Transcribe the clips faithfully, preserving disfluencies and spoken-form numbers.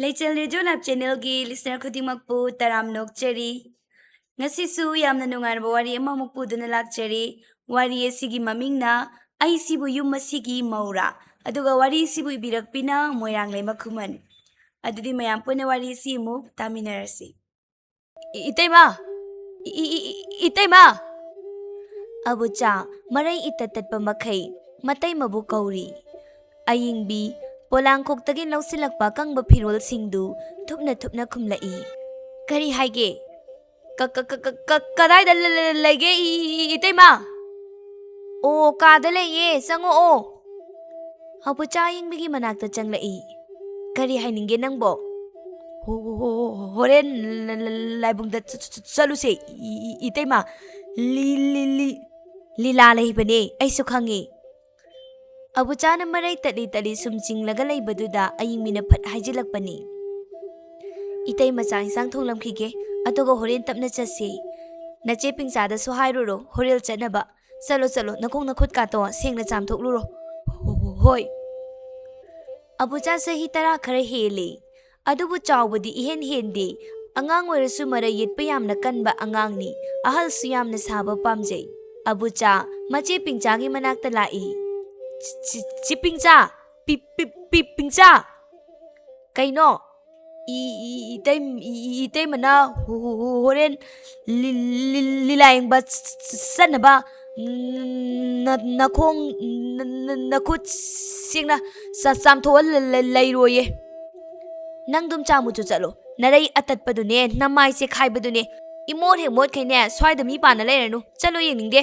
ꯂꯩꯆꯦꯜ radio live ꯆꯦꯅꯦꯜꯒꯤ listener ꯈꯨꯗꯤꯡꯃꯛꯄꯨ ꯇꯔꯥꯝꯅ ꯑꯣꯛꯆꯔꯤ꯫ ꯉꯁꯤꯁꯨ ꯌꯥꯝꯅ ꯅꯨꯡꯉꯥꯏꯔꯕ ꯋꯥꯔꯤ ꯑꯃꯃꯨꯛ ꯄꯨꯗꯨꯅ ꯂꯥꯛꯆꯔꯤ꯫ ꯋꯥꯔꯤ ꯑꯁꯤꯒꯤ ꯃꯃꯤꯡꯅ "ꯑꯩꯁꯤꯕꯨ ꯌꯨꯝ ꯑꯁꯤꯒꯤ ꯃꯧꯔꯥ?" ꯑꯗꯨꯒ ꯋꯥꯔꯤ ꯑꯁꯤꯕꯨ ꯏꯕꯤꯔꯛꯄꯤꯅ ꯃꯣꯏꯔꯥꯡꯂꯩꯃ ꯈꯨꯃꯟ꯫ ꯑꯗꯨꯗꯤ ꯃꯌꯥꯝ ꯄꯨꯟꯅ ꯋꯥꯔꯤ ꯑꯁꯤ ꯑꯃꯨꯛ ꯇꯥꯃꯤꯟꯅꯔꯁꯤ꯫ E-, ꯏꯇꯩꯃ! E-, E-, E-, E-, ꯏꯇꯩꯃ! ꯑꯕꯨꯆꯥ, ꯃꯔꯩ ꯏꯇꯠ ꯇꯠꯄ ꯃꯈꯩ, ꯃꯇꯩꯃꯕꯨ ꯀꯧꯔꯤ꯫ ꯑꯌꯤꯡꯕꯤ, ꯄꯣꯂꯥꯡꯈꯣꯛꯇꯒꯤ ꯂꯧꯁꯤꯜꯂꯛꯄ ꯑꯀꯪꯕ ꯐꯤꯔꯣꯜꯁꯤꯡꯗꯨ ꯊꯨꯞꯅ ꯊꯨꯞꯅ ꯈꯨꯝꯂꯛꯏ꯫ "ꯀꯔꯤ ꯍꯥꯏꯒꯦ?" "ꯀ-, ꯀ-, ꯀ-, ꯀ-, ꯀ-, ꯀꯗꯥꯏꯗ ꯂ-, ꯂ-, ꯂ-, ꯂꯩꯒꯦ, ꯏ-, ꯏ-, ꯏ-, ꯏꯇꯩꯃ?" "ꯑꯣ, ꯀꯥꯗ ꯂꯩꯌꯦ, ꯆꯪꯉꯛꯑꯣ꯫" ꯑꯕꯨꯆꯥ ꯑꯌꯤꯡꯕꯤꯒꯤ ꯃꯅꯥꯛꯇ ꯆꯪꯂꯛꯏ꯫ "ꯀꯔꯤ ꯍꯥꯏꯅꯤꯡꯒꯦ ꯅꯪꯕꯣ?" "ꯍꯣ-, ꯍꯣ-, ꯍꯣ-, ꯍꯣ-, ꯍꯣꯔꯦꯟ ꯂ-, ꯂ-, ꯂ-, ꯂꯥꯏꯕꯨꯡꯗ ꯆ-, ꯆ-, ꯆ-, ꯆꯠꯂꯨꯁꯦ, ꯏ-, ꯏ-, ꯏ-, ꯏꯇꯩꯃ꯫ ꯂꯤ-, ꯂꯤ-, ꯂꯤ-, ꯂꯤꯂꯥ ꯂꯩꯕꯅꯦ, ꯑꯩꯁꯨ ꯈꯪꯉꯦ꯫" ꯑꯕꯨꯆꯥꯅ ꯃꯔꯩ ꯇꯠꯂꯤ ꯇꯠꯂꯤ ꯁꯨꯝ ꯆꯤꯡꯂꯒ ꯂꯩꯕꯗꯨꯗ ꯑꯌꯤꯡꯕꯤꯅ ꯐꯠ ꯍꯥꯏꯖꯤꯜꯂꯛꯄꯅꯤ꯫ "ꯏꯇꯩꯃ ꯆꯥꯛ ꯏꯟꯁꯥꯡ ꯊꯣꯡꯂꯝꯈꯤꯒꯦ, ꯑꯗꯨꯒ ꯍꯣꯔꯦꯟ ꯇꯞꯅ ꯆꯠꯁꯦ꯫ ꯅꯆꯦ ꯄꯤꯡꯆꯥꯗꯁꯨ ꯍꯥꯏꯔꯨꯔꯣ, ꯍꯣꯔꯦꯟ ꯆꯠꯅꯕ꯫ ꯆꯠꯂꯣ, ꯆꯠꯂꯣ, ꯅꯈꯣꯡ ꯅꯈꯨꯠ ꯀꯥꯇꯣ ꯁꯦꯡꯅ ꯆꯥꯝꯊꯣꯛꯂꯨꯔꯣ꯫" "ꯍꯣ-, ꯍꯣ-, ꯍꯣꯏ꯫" ꯑꯕꯨꯆꯥ ꯆꯍꯤ ꯇꯔꯥ ꯈꯔ ꯍꯦꯜꯂꯦ, ꯑꯗꯨꯕꯨ ꯆꯥꯎꯕꯗꯤ ꯏꯍꯦꯟ ꯍꯦꯟꯗꯦ꯫ ꯑꯉꯥꯡ ꯑꯣꯏꯔꯁꯨ ꯃꯔꯩ ꯌꯦꯠꯄ ꯌꯥꯝꯅ ꯀꯟꯕ ꯑꯉꯥꯡꯅꯤ, ꯑꯍꯜꯁꯨ ꯌꯥꯝꯅ ꯁꯥꯕ ꯄꯥꯝꯖꯩ꯫ ꯑꯕꯨꯆꯥ ꯃꯆꯦ ꯄꯤꯡꯆꯥꯒꯤ ꯃꯅꯥꯛꯇ ꯂꯥꯛꯏ꯫ "ꯆꯤ-, ꯆꯤ-, ꯆꯤ ꯄꯤꯡꯆꯥ! ꯄꯤ-, ꯄꯤ-, ꯄꯤ-, ꯄꯤꯡꯆꯥ!" "ꯀꯩꯅꯣ?" "ꯏ-, ꯏ-, ꯏꯇꯩ-, ꯏ-, ꯏ-, ꯏꯇꯩꯃꯅ ꯍꯣ-, ꯍꯣ-, ꯍꯣ-, ꯍꯣꯔꯦꯟ ꯂꯤ-, ꯂꯤ-, ꯂꯤ-, ꯂꯤꯂꯥ ꯌꯦꯡꯕ ꯆ-, ꯆ-, ꯆꯠꯅꯕ ꯅ-, ꯅꯈꯣꯡ ꯅ-, ꯅ-, ꯅꯈꯨꯠ ꯁꯦꯡꯅ ꯆ-, ꯆꯥꯝꯊꯣꯛꯑ ꯂ-, ꯂ-, ꯂꯩꯔꯣꯌꯦ꯫" "ꯅꯪꯗꯨꯝ ꯆꯥ ꯃꯨꯆꯨ ꯆꯠꯂꯣ, ꯅꯔꯩ ꯑꯇꯠꯄꯗꯨꯅꯦ, ꯅꯃꯥꯏ ꯆꯦꯈꯥꯏꯕꯗꯨꯅꯦ, ꯏꯃꯣꯠ ꯍꯦꯛ ꯃꯣꯠꯈꯩꯅꯦ, ꯁ꯭ꯋꯥꯏꯗ ꯃꯤ ꯄꯥꯟꯅ ꯂꯩꯔꯅꯨ, ꯆꯠꯂꯣ, ꯌꯦꯡꯅꯤꯡꯗꯦ꯫"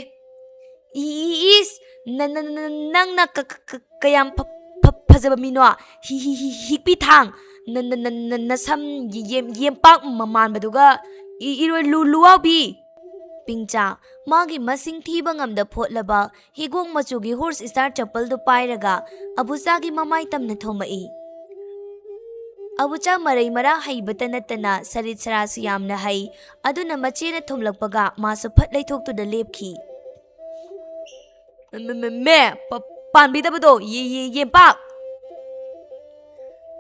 "ꯏ-, ꯏ-, ꯏꯁ! ꯅ-, ꯅ-, ꯅ-, ꯅ-, ꯅꯪꯅ ꯀ-, ꯀ-, ꯀ-, ꯀꯌꯥꯝ ꯐ-, ꯐ-, ꯐꯖꯕ ꯃꯤꯅꯣ? ꯍꯤ-, ꯍꯤ-, ꯍꯤ-, ꯍꯤꯛꯄꯤ ꯊꯥꯡ! ꯅ-, ꯅ-, ꯅ-, ꯅ-, ꯅꯁꯝ ꯌꯦ-, ꯌꯦꯝ-, ꯌꯦꯝꯄꯥꯛ ꯃ-, ꯃꯥꯟꯕꯗꯨꯒ, ꯏ-, ꯏꯔꯣꯏ ꯂꯨ-, ꯂꯨꯋꯥꯎꯕꯤ!" ꯄꯤꯡꯆꯥ, ꯃꯥꯒꯤ ꯃꯁꯤꯡ ꯊꯤꯕ ꯉꯝꯗ ꯐꯣꯠꯂꯕ ꯍꯤꯒꯣꯛ ꯃꯆꯨꯒꯤ ꯍꯣꯔꯁ ꯁ꯭ꯇꯥꯔ ꯆꯄꯜꯗꯨ ꯄꯥꯏꯔꯒ ꯑꯕꯨꯆꯥꯒꯤ ꯃꯃꯥꯏ ꯇꯝꯅ ꯊꯣꯝꯃꯛꯏ꯫ ꯑꯕꯨꯆꯥ ꯃꯔꯩ ꯃꯔꯥ ꯍꯩꯕꯇ ꯅꯠꯇꯅ ꯁꯔꯤꯠ ꯁꯔꯥꯁꯨ ꯌꯥꯝꯅ ꯍꯩ, ꯑꯗꯨꯅ ꯃꯆꯦꯅ ꯊꯣꯝꯂꯛꯄꯒ ꯃꯥꯁꯨ ꯐꯠ ꯂꯩꯊꯣꯛꯇꯨꯅ ꯂꯦꯞꯈꯤ꯫ "ꯃꯦ, ꯃꯦ, ꯃꯦ, ꯄ-, ꯄꯥꯟꯕꯤꯗꯕꯗꯣ, ꯌꯦ-, ꯌꯦ-, ꯌꯦꯝꯄꯥꯛ!"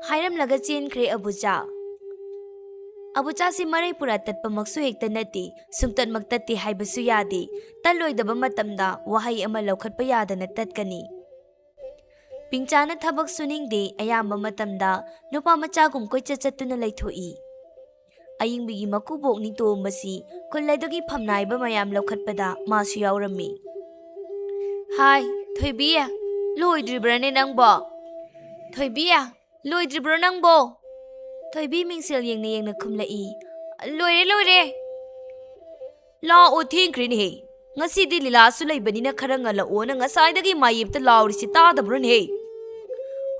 ꯍꯥꯏꯔꯝꯂꯒ ꯆꯦꯟꯈ꯭ꯔꯦ ꯑꯕꯨꯆꯥ꯫ ꯑꯕꯨꯆꯥꯁꯤ ꯃꯔꯩ ꯄꯨꯔꯥ ꯇꯠꯄꯃꯛꯁꯨ ꯍꯦꯛꯇ ꯅꯠꯇꯦ, ꯁꯨꯡꯇꯠꯃꯛ ꯇꯠꯇꯦ ꯍꯥꯏꯕꯁꯨ ꯌꯥꯗꯦ꯫ ꯇꯠꯂꯣꯏꯗꯕ ꯃꯇꯝꯗ ꯋꯥꯍꯩ ꯑꯃ ꯂꯧꯈꯠꯄ ꯌꯥꯗꯅ ꯇꯠꯀꯅꯤ꯫ ꯄꯤꯡꯆꯥꯅ ꯊꯕꯛ ꯁꯨꯅꯤꯡꯗꯦ, ꯑꯌꯥꯝꯕ ꯃꯇꯝꯗ ꯅꯨꯄꯥ ꯃꯆꯥꯒꯨꯝ ꯀꯣꯏꯆꯠ ꯆꯠꯇꯨꯅ ꯂꯩꯊꯣꯛꯏ꯫ ꯑꯌꯤꯡꯕꯤꯒꯤ ꯃꯀꯨꯕꯣꯛ ꯅꯤꯡꯇꯣꯝꯕꯁꯤ ꯈꯨꯜ ꯑꯗꯨꯒꯤ ꯐꯝꯅꯥꯏꯕ ꯃꯌꯥꯝ ꯂꯧꯈꯠꯄꯗ ꯃꯥꯁꯨ ꯌꯥꯎꯔꯝꯃꯤ꯫ "ꯍꯥꯏ, ꯊꯣꯏꯕꯤ, ꯂꯣꯏꯗ꯭ꯔꯤꯕ꯭ꯔꯥꯅꯦ ꯅꯪꯕꯣ? ꯊꯣꯏꯕꯤ, ꯂꯣꯏꯗ꯭ꯔꯤꯕ꯭ꯔꯣ ꯅꯪꯕꯣ?" ꯊꯣꯏꯕꯤ ꯃꯤꯡꯁꯦꯜ ꯌꯦꯡꯅ ꯌꯦꯡꯅ ꯈꯨꯝꯂꯛꯏ꯫ "ꯂꯣꯏꯔꯦ, ꯂꯣꯏꯔꯦ꯫ ꯂꯥꯛꯑꯣ, ꯊꯦꯡꯈ꯭ꯔꯦꯅꯦꯍꯦ꯫ ꯉꯁꯤꯗꯤ ꯂꯤꯂꯥꯁꯨ ꯂꯩꯕꯅꯤꯅ ꯈꯔ ꯉꯜꯂꯛꯑꯣꯅ ꯉꯁꯥꯏꯗꯒꯤ ꯃꯥꯌꯦꯞꯇ ꯂꯥꯎꯔꯤꯁꯤ ꯇꯥꯗꯕ꯭ꯔꯣꯅꯦꯍꯦ?"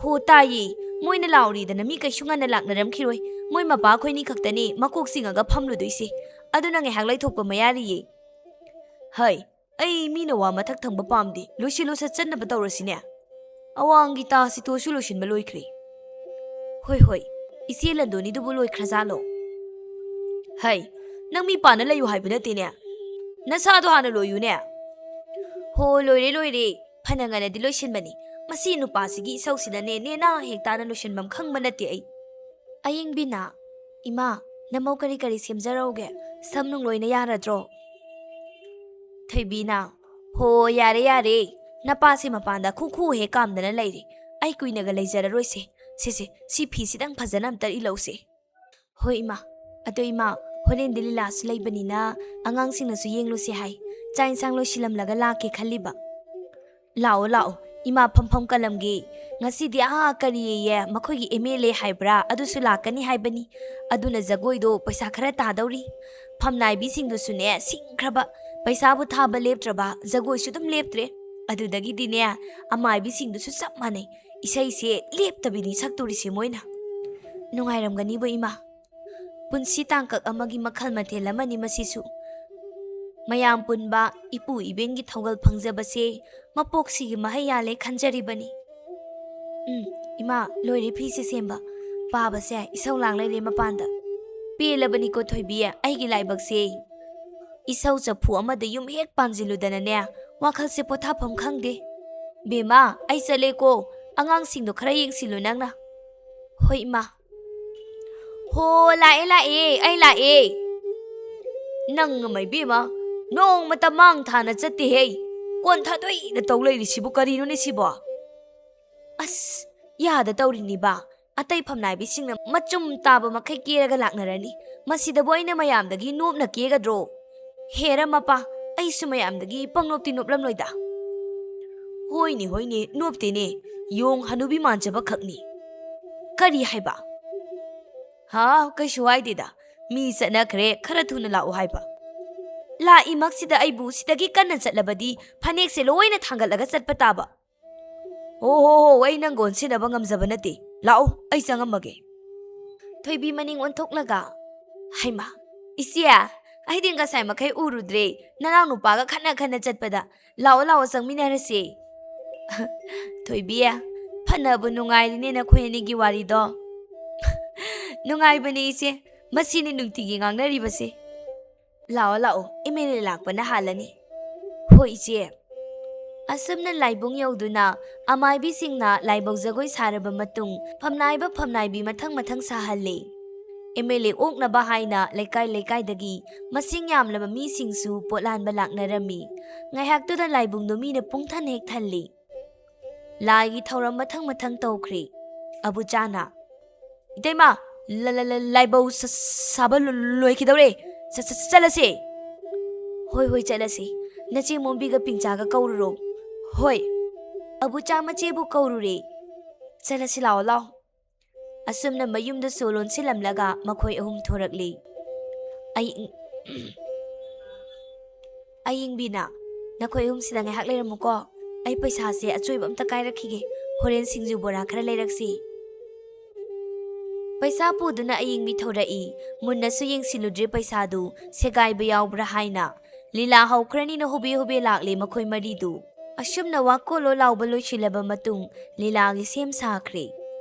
"ꯍꯣ, ꯇꯥꯏꯌꯦ꯫ ꯃꯣꯏꯅ ꯂꯥꯎꯔꯤꯗꯅ ꯃꯤ ꯀꯩꯁꯨ ꯉꯟꯅ ꯂꯥꯛꯅꯔꯝꯈꯤꯔꯣꯏ꯫ ꯃꯣꯏ ꯃꯄꯥ ꯑꯩꯈꯣꯏꯅꯤ ꯈꯛꯇꯅꯤ ꯃꯀꯣꯛ ꯆꯤꯡꯉꯒ ꯐꯝꯂꯨꯗꯣꯏꯁꯦ꯫ ꯑꯗꯨꯅ ꯉꯥꯏꯍꯥꯛ ꯂꯩꯊꯣꯛꯄ ꯃꯌꯥꯔꯤꯌꯦ꯫" "ꯍꯩ, ꯑꯩ ꯃꯤꯅ ꯋꯥ ꯃꯊꯛ ꯊꯪꯕ ꯄꯥꯝꯗꯦ꯫ ꯂꯣꯏꯁꯤꯜꯂꯨ, ꯁꯠꯆꯟꯅꯕ ꯇꯧꯔꯁꯤꯅꯦ꯫ ꯑꯋꯥꯡꯒꯤ ꯇꯥꯁꯤꯇꯣꯁꯨ ꯂꯣꯏꯁꯤꯟꯕ ꯂꯣꯏꯈ꯭ꯔꯦ꯫" "ꯍꯣꯏ, ꯍꯣꯏ, ꯏꯆꯦ ꯂꯟꯗꯣꯅꯤꯗꯨꯕꯨ ꯂꯣꯏꯈ꯭ꯔꯖꯥꯠꯂꯣ?" "ꯍꯩ, ꯅꯪ ꯃꯤ ꯄꯥꯟꯅ ꯂꯩꯌꯨ ꯍꯥꯏꯕ ꯅꯠꯇꯦꯅꯦ꯫ ꯅꯁꯥꯗꯣ ꯍꯥꯟꯅ ꯂꯣꯏꯌꯨꯅꯦ꯫" "ꯍꯣ, ꯂꯣꯏꯔꯦ, ꯂꯣꯏꯔꯦ꯫ ꯐꯅ ꯉꯟꯅꯗꯤ ꯂꯣꯏꯁꯤꯟꯕꯅꯤ꯫ ꯃꯁꯤ ꯅꯨꯄꯥꯁꯤꯒꯤ ꯏꯁꯧꯁꯤꯅꯅꯦ, ꯅꯦꯅꯥ ꯍꯦꯛ ꯇꯥꯅ ꯂꯣꯏꯁꯤꯟꯐꯝ ꯈꯪꯕ ꯅꯠꯇꯦ ꯑꯩ꯫" ꯑꯌꯤꯡꯕꯤꯅ, "ꯏꯃꯥ, ꯅꯃꯧ ꯀꯔꯤ ꯀꯔꯤ ꯁꯦꯝꯖꯔꯧꯒꯦ? ꯁꯝ ꯅꯨꯡ ꯂꯣꯏꯅ ꯌꯥꯔꯗ꯭ꯔꯣ?" ꯊꯣꯏꯕꯤꯅ, "ꯍꯣ, ꯌꯥꯔꯦ, ꯌꯥꯔꯦ꯫ ꯅꯄꯥꯁꯦ ꯃꯄꯥꯟꯗ ꯈꯨ ꯈꯨ ꯍꯦꯛ ꯀꯥꯝꯗꯅ ꯂꯩꯔꯦ꯫ ꯑꯩ ꯀꯨꯏꯅꯒ ꯂꯩꯖꯔꯔꯣꯏꯁꯦ꯫ ꯁꯦ, ꯁꯦ, ꯁꯤ ꯐꯤꯁꯤꯗꯪ ꯐꯖꯅ ꯑꯝꯇ ꯏꯜꯂꯧꯁꯦ꯫" "ꯍꯣꯏ, ꯏꯃꯥ꯫ ꯑꯗꯣ, ꯏꯃꯥ, ꯍꯣꯔꯦꯟꯗꯤ ꯂꯤꯂꯥꯁꯨ ꯂꯩꯕꯅꯤꯅ ꯑꯉꯥꯡꯁꯤꯡꯅꯁꯨ ꯌꯦꯡꯂꯨꯁꯦ ꯍꯥꯏ꯫ ꯆꯥꯛ ꯏꯟꯁꯥꯡ ꯂꯣꯏꯁꯤꯜꯂꯝꯂꯒ ꯂꯥꯛꯀꯦ ꯈꯜꯂꯤꯕ꯫" "ꯂꯥꯛꯑꯣ, ꯂꯥꯛꯑꯣ꯫ ꯏꯃꯥ ꯐꯝꯐꯝ ꯀꯜꯂꯝꯒꯦ꯫ ꯉꯁꯤꯗꯤ, ꯑꯥ, ꯀꯔꯤꯌꯦ, ꯃꯈꯣꯏꯒꯤ ꯑꯦꯝ ꯑꯦꯜ ꯑꯦ ꯍꯥꯏꯕ꯭ꯔꯥ, ꯑꯗꯨꯁꯨ ꯂꯥꯛꯀꯅꯤ ꯍꯥꯏꯕꯅꯤ꯫ ꯑꯗꯨꯅ ꯖꯒꯣꯏꯗꯣ ꯄꯩꯁꯥ ꯈꯔ ꯇꯥꯗꯧꯔꯤ꯫ ꯐꯝꯅꯥꯏꯕꯤꯁꯤꯡꯗꯨꯁꯨꯅꯦ, ꯁꯤꯡꯈ꯭ꯔꯕ꯫ ꯄꯩꯁꯥꯕꯨ ꯊꯥꯕ ꯂꯦꯞꯇ꯭ꯔꯕ, ꯖꯒꯣꯏꯁꯨ ꯑꯗꯨꯝ ꯂꯦꯞꯇ꯭ꯔꯦ꯫ ꯑꯗꯨꯗꯒꯤꯗꯤꯅꯦ, ꯑꯃꯥꯏꯕꯤꯁꯤꯡꯗꯨꯁꯨ ꯆꯞ ꯃꯥꯟꯅꯩ꯫ ꯏꯁꯩꯁꯦ ꯂꯦꯞꯇꯕꯤꯅꯤ ꯁꯛꯇꯣꯔꯤꯁꯦ ꯃꯣꯏꯅ꯫ ꯅꯨꯡꯉꯥꯏꯔꯝꯒꯅꯤꯕꯨ, ꯏꯃꯥ꯫ ꯄꯨꯟꯁꯤ ꯇꯥꯡꯀꯛ ꯑꯃꯒꯤ ꯃꯈꯜ ꯃꯊꯦꯜ ꯑꯃꯅꯤ ꯃꯁꯤꯁꯨ꯫ ꯃꯌꯥꯝ ꯄꯨꯟꯕ, ꯏꯄꯨ ꯏꯕꯦꯟꯒꯤ ꯊꯧꯒꯜ ꯐꯪꯖꯕꯁꯦ ꯃꯄꯣꯛꯁꯤꯒꯤ ꯃꯍꯩ ꯌꯥꯜꯂꯦ ꯈꯟꯖꯔꯤꯕꯅꯤ꯫" "ꯎꯝ, ꯏꯃꯥ, ꯂꯣꯏꯔꯦ ꯐꯤꯁꯦ ꯁꯦꯝꯕ꯫ ꯄꯥꯕꯁꯦ ꯏꯁꯧ ꯂꯥꯡ ꯂꯩꯔꯦ ꯃꯄꯥꯟꯗ꯫ ꯄꯦꯜꯂꯕꯅꯤꯀꯣ ꯊꯣꯏꯕꯤ, ꯑꯩꯒꯤ ꯂꯥꯏꯕꯛꯁꯦ꯫ ꯏꯁꯧ ꯆꯐꯨ ꯑꯃꯗ ꯌꯨꯝ ꯍꯦꯛ ꯄꯥꯟꯁꯤꯜꯂꯨꯗꯅꯅꯦ, ꯋꯥꯈꯜꯁꯦ ꯄꯣꯊꯥꯐꯝ ꯈꯪꯗꯦ꯫ ꯕꯦꯝꯃ, ꯑꯩ ꯆꯠꯂꯦꯀꯣ, ꯑꯉꯥꯡꯁꯤꯡꯗꯣ ꯈꯔ ꯌꯦꯡꯁꯤꯜꯂꯨ ꯅꯪꯅ꯫" ꯍꯣꯏ ꯏꯃꯥ꯫ ꯍꯣ, ꯂꯥꯛꯑꯦ ꯂꯥꯛꯑꯦ, ꯑꯩ ꯂꯥꯛꯑꯦ꯫ ꯅꯪ ꯑꯃ ꯏꯕꯦꯝꯃ, ꯅꯣꯡꯃꯇ ꯃꯥꯡ ꯊꯥꯅ ꯆꯠꯇꯦꯍꯦ꯫ ꯀꯣꯟ ꯊꯥꯗꯣꯛꯏꯅ ꯇꯧ ꯂꯩꯔꯤꯁꯤꯕꯨ ꯀꯔꯤꯅꯣꯅꯦ ꯁꯤꯕꯣ? ꯑꯁ, ꯌꯥꯗ ꯇꯧꯔꯤꯅꯤꯕ꯫ ꯑꯇꯩ ꯐꯝꯅꯥꯏꯕꯤꯁꯤꯡꯅ ꯃꯆꯨꯝ ꯇꯥꯕ ꯃꯈꯩ ꯀꯦꯔꯒ ꯂꯥꯛꯅꯔꯅꯤ꯫ ꯃꯁꯤꯗꯕꯨ ꯑꯩꯅ ꯃꯌꯥꯝꯗꯒꯤ ꯅꯣꯞꯅ ꯀꯦꯒꯗ꯭ꯔꯣ? ꯍꯦꯔ ꯃꯄꯥ, ꯑꯩꯁꯨ ꯃꯌꯥꯝꯗꯒꯤ ꯄꯪꯅꯣꯞꯇꯤ ꯅꯣꯞꯂꯝꯂꯣꯏꯗ꯫ ꯍꯣꯏꯅꯦ, ꯍꯣꯏꯅꯦ, ꯅꯣꯞꯇꯦꯅꯦ꯫ ꯌꯣꯡ ꯍꯅꯨꯕꯤ ꯃꯥꯟꯖꯕ ꯈꯛꯅꯤ꯫ ꯀꯔꯤ ꯍꯥꯏꯕ? ꯍꯥ, ꯀꯩꯁꯨ ꯍꯥꯏꯗꯦꯗ꯫ ꯃꯤ ꯆꯠꯅꯈ꯭ꯔꯦ, ꯈꯔ ꯊꯨꯅ ꯂꯥꯛꯎ ꯍꯥꯏꯕ꯫ ꯂꯥꯛꯏꯃꯛꯁꯤꯗ ꯑꯩꯕꯨ ꯁꯤꯗꯒꯤ ꯀꯟꯅ ꯆꯠꯂꯕꯗꯤ ꯐꯅꯦꯛꯁꯦ ꯂꯣꯏꯅ ꯊꯥꯡꯒꯠꯂꯒ ꯆꯠꯄ ꯇꯥꯕ꯫ ꯍꯣ, ꯍꯣ, ꯍꯣ, ꯑꯩ ꯅꯪꯒ ꯑꯣꯟꯁꯤꯟꯅꯕ ꯉꯝꯖꯕ ꯅꯠꯇꯦ꯫ ꯂꯥꯛꯑꯣ, ꯑꯩ ꯆꯪꯉꯝꯃꯒꯦ꯫ ꯊꯣꯏꯕꯤ ꯃꯅꯤꯡ ꯑꯣꯟꯊꯣꯛꯂꯒ, ꯍꯩꯃꯥ, ꯏꯆꯦ, ꯑꯩꯗꯤ ꯉꯁꯥꯏ ꯃꯈꯩ ꯎꯔꯨꯗ꯭ꯔꯦ꯫ ꯅꯅꯥꯎ ꯅꯨꯄꯥꯒ ꯈꯠꯅ ꯈꯠꯅ ꯆꯠꯄꯗ꯫ ꯂꯥꯛꯑꯣ, ꯂꯥꯛꯑꯣ, ꯆꯪꯃꯤꯟꯅꯔꯁꯦ꯫ ꯊꯣꯏꯕꯤ, ꯐꯅꯕꯨ ꯅꯨꯡꯉꯥꯏꯔꯤꯅꯦ ꯅꯈꯣꯏ ꯑꯅꯤꯒꯤ ꯋꯥꯔꯤꯗꯣ꯫ ꯅꯨꯡꯉꯥꯏꯕꯅꯦ ꯏꯆꯦ, ꯃꯁꯤꯅꯤ ꯅꯨꯡꯇꯤꯒꯤ ꯉꯥꯡꯅꯔꯤꯕꯁꯦ꯫ ꯂꯥꯛꯑꯣ, ꯂꯥꯛꯑꯣ, ꯑꯦꯝ ꯑꯦꯜ ꯑꯦ ꯂꯥꯛꯄꯅ ꯍꯥꯜꯂꯅꯤ꯫ ꯍꯣꯏ ꯏꯆꯦ꯫ ꯑꯁꯨꯝꯅ ꯂꯥꯏꯕꯨꯡ ꯌꯧꯗꯨꯅ ꯑꯃꯥꯏꯕꯤꯁꯤꯡꯅ ꯂꯥꯏꯕꯧ ꯖꯒꯣꯏ ꯁꯥꯔꯕ ꯃꯇꯨꯡ ꯐꯝꯅꯥꯏꯕ ꯐꯝꯅꯥꯏꯕꯤ ꯃꯊꯪ ꯃꯊꯪ ꯁꯥꯍꯜꯂꯤ꯫ ꯑꯦꯝ ꯑꯦꯜ ꯑꯦ ꯑꯣꯛꯅꯕ ꯍꯥꯏꯅ ꯂꯩꯀꯥꯏ ꯂꯩꯀꯥꯏꯗꯒꯤ ꯃꯁꯤꯡ ꯌꯥꯝꯂꯕ ꯃꯤꯁꯤꯡꯁꯨ ꯄꯣꯠꯂꯥꯟꯕ ꯂꯥꯛꯅꯔꯝꯃꯤ꯫ ꯉꯥꯏꯍꯥꯛꯇꯨꯗ ꯂꯥꯏꯕꯨꯡꯗꯨ ꯃꯤꯅ ꯄꯨꯡꯊꯟ ꯍꯦꯛ ꯊꯜꯂꯤ꯫ ꯂꯥꯏꯒꯤ ꯊꯧꯔꯝ ꯃꯊꯪ ꯃꯊꯪ ꯇꯧꯈ꯭ꯔꯦ꯫ ꯑꯕꯨꯆꯥꯅ, "ꯏꯇꯩꯃ, ꯂ-, ꯂ-, ꯂ-, ꯂꯥꯏꯕꯧ ꯁ-, ꯁꯥꯕ ꯂꯣ-, ꯂꯣꯏꯈꯤꯗꯧꯔꯦ꯫ ꯆ-, ꯆ-, ꯆꯠꯂꯁꯦ꯫" "ꯍꯣꯏ, ꯍꯣꯏ, ꯆꯠꯂꯁꯤ꯫ ꯅꯆꯦ ꯃꯣꯝꯕꯤꯒ ꯄꯤꯡꯆꯥꯒ ꯀꯧꯔꯨꯔꯣ꯫" "ꯍꯣꯏ꯫" ꯑꯕꯨꯆꯥ ꯃꯆꯦꯕꯨ ꯀꯧꯔꯨꯔꯦ꯫ "ꯆꯠꯂꯁꯤ, ꯂꯥꯛꯑꯣ, ꯂꯥꯛꯑꯣ꯫" ꯑꯁꯨꯝꯅ ꯃꯌꯨꯝꯗꯁꯨ ꯂꯣꯟꯁꯤꯜꯂꯝꯂꯒ ꯃꯈꯣꯏ ꯑꯍꯨꯝ ꯊꯣꯔꯛꯂꯤ꯫ ꯑꯩ-, ꯑꯌꯤꯡꯕꯤꯅ, "ꯅꯈꯣꯏ ꯑꯍꯨꯝꯁꯤꯗ ꯉꯥꯏꯍꯥꯛ ꯂꯩꯔꯝꯃꯨꯀꯣ꯫ ꯑꯩ ꯄꯩꯁꯥꯁꯦ ꯑꯆꯣꯏꯕ ꯑꯝꯇ ꯀꯥꯏꯔꯛꯈꯤꯒꯦ꯫ ꯍꯣꯔꯦꯟ ꯁꯤꯡꯖꯨ ꯕꯣꯔꯥ ꯈꯔ ꯂꯩꯔꯛꯁꯤ꯫" ꯄꯩꯁꯥ ꯄꯨꯗꯨꯅ ꯑꯌꯤꯡꯕꯤ ꯊꯧꯔꯛꯏ꯫ ꯃꯨꯟꯅꯁꯨ ꯌꯦꯡꯁꯤꯜꯂꯨꯗ꯭ꯔꯦ ꯄꯩꯁꯥꯗꯨ ꯁꯦꯒꯥꯏꯕ ꯌꯥꯎꯕ꯭ꯔꯥ ꯍꯥꯏꯅ꯫ ꯂꯤꯂꯥ ꯍꯧꯈ꯭ꯔꯅꯤꯅ ꯍꯣꯕꯦ ꯍꯣꯕꯦ ꯂꯥꯛꯂꯦ ꯃꯈꯣꯏ ꯃꯔꯤꯗꯨ꯫ ꯑꯁꯨꯝꯅ ꯋꯥꯀꯣꯜꯂꯣ ꯂꯥꯎꯕ ꯂꯣꯏꯁꯤꯜꯂꯕ ꯃꯇꯨꯡ ꯂꯤꯂꯥꯒꯤ ꯁꯦꯝ ꯁꯥꯈ꯭ꯔꯦ꯫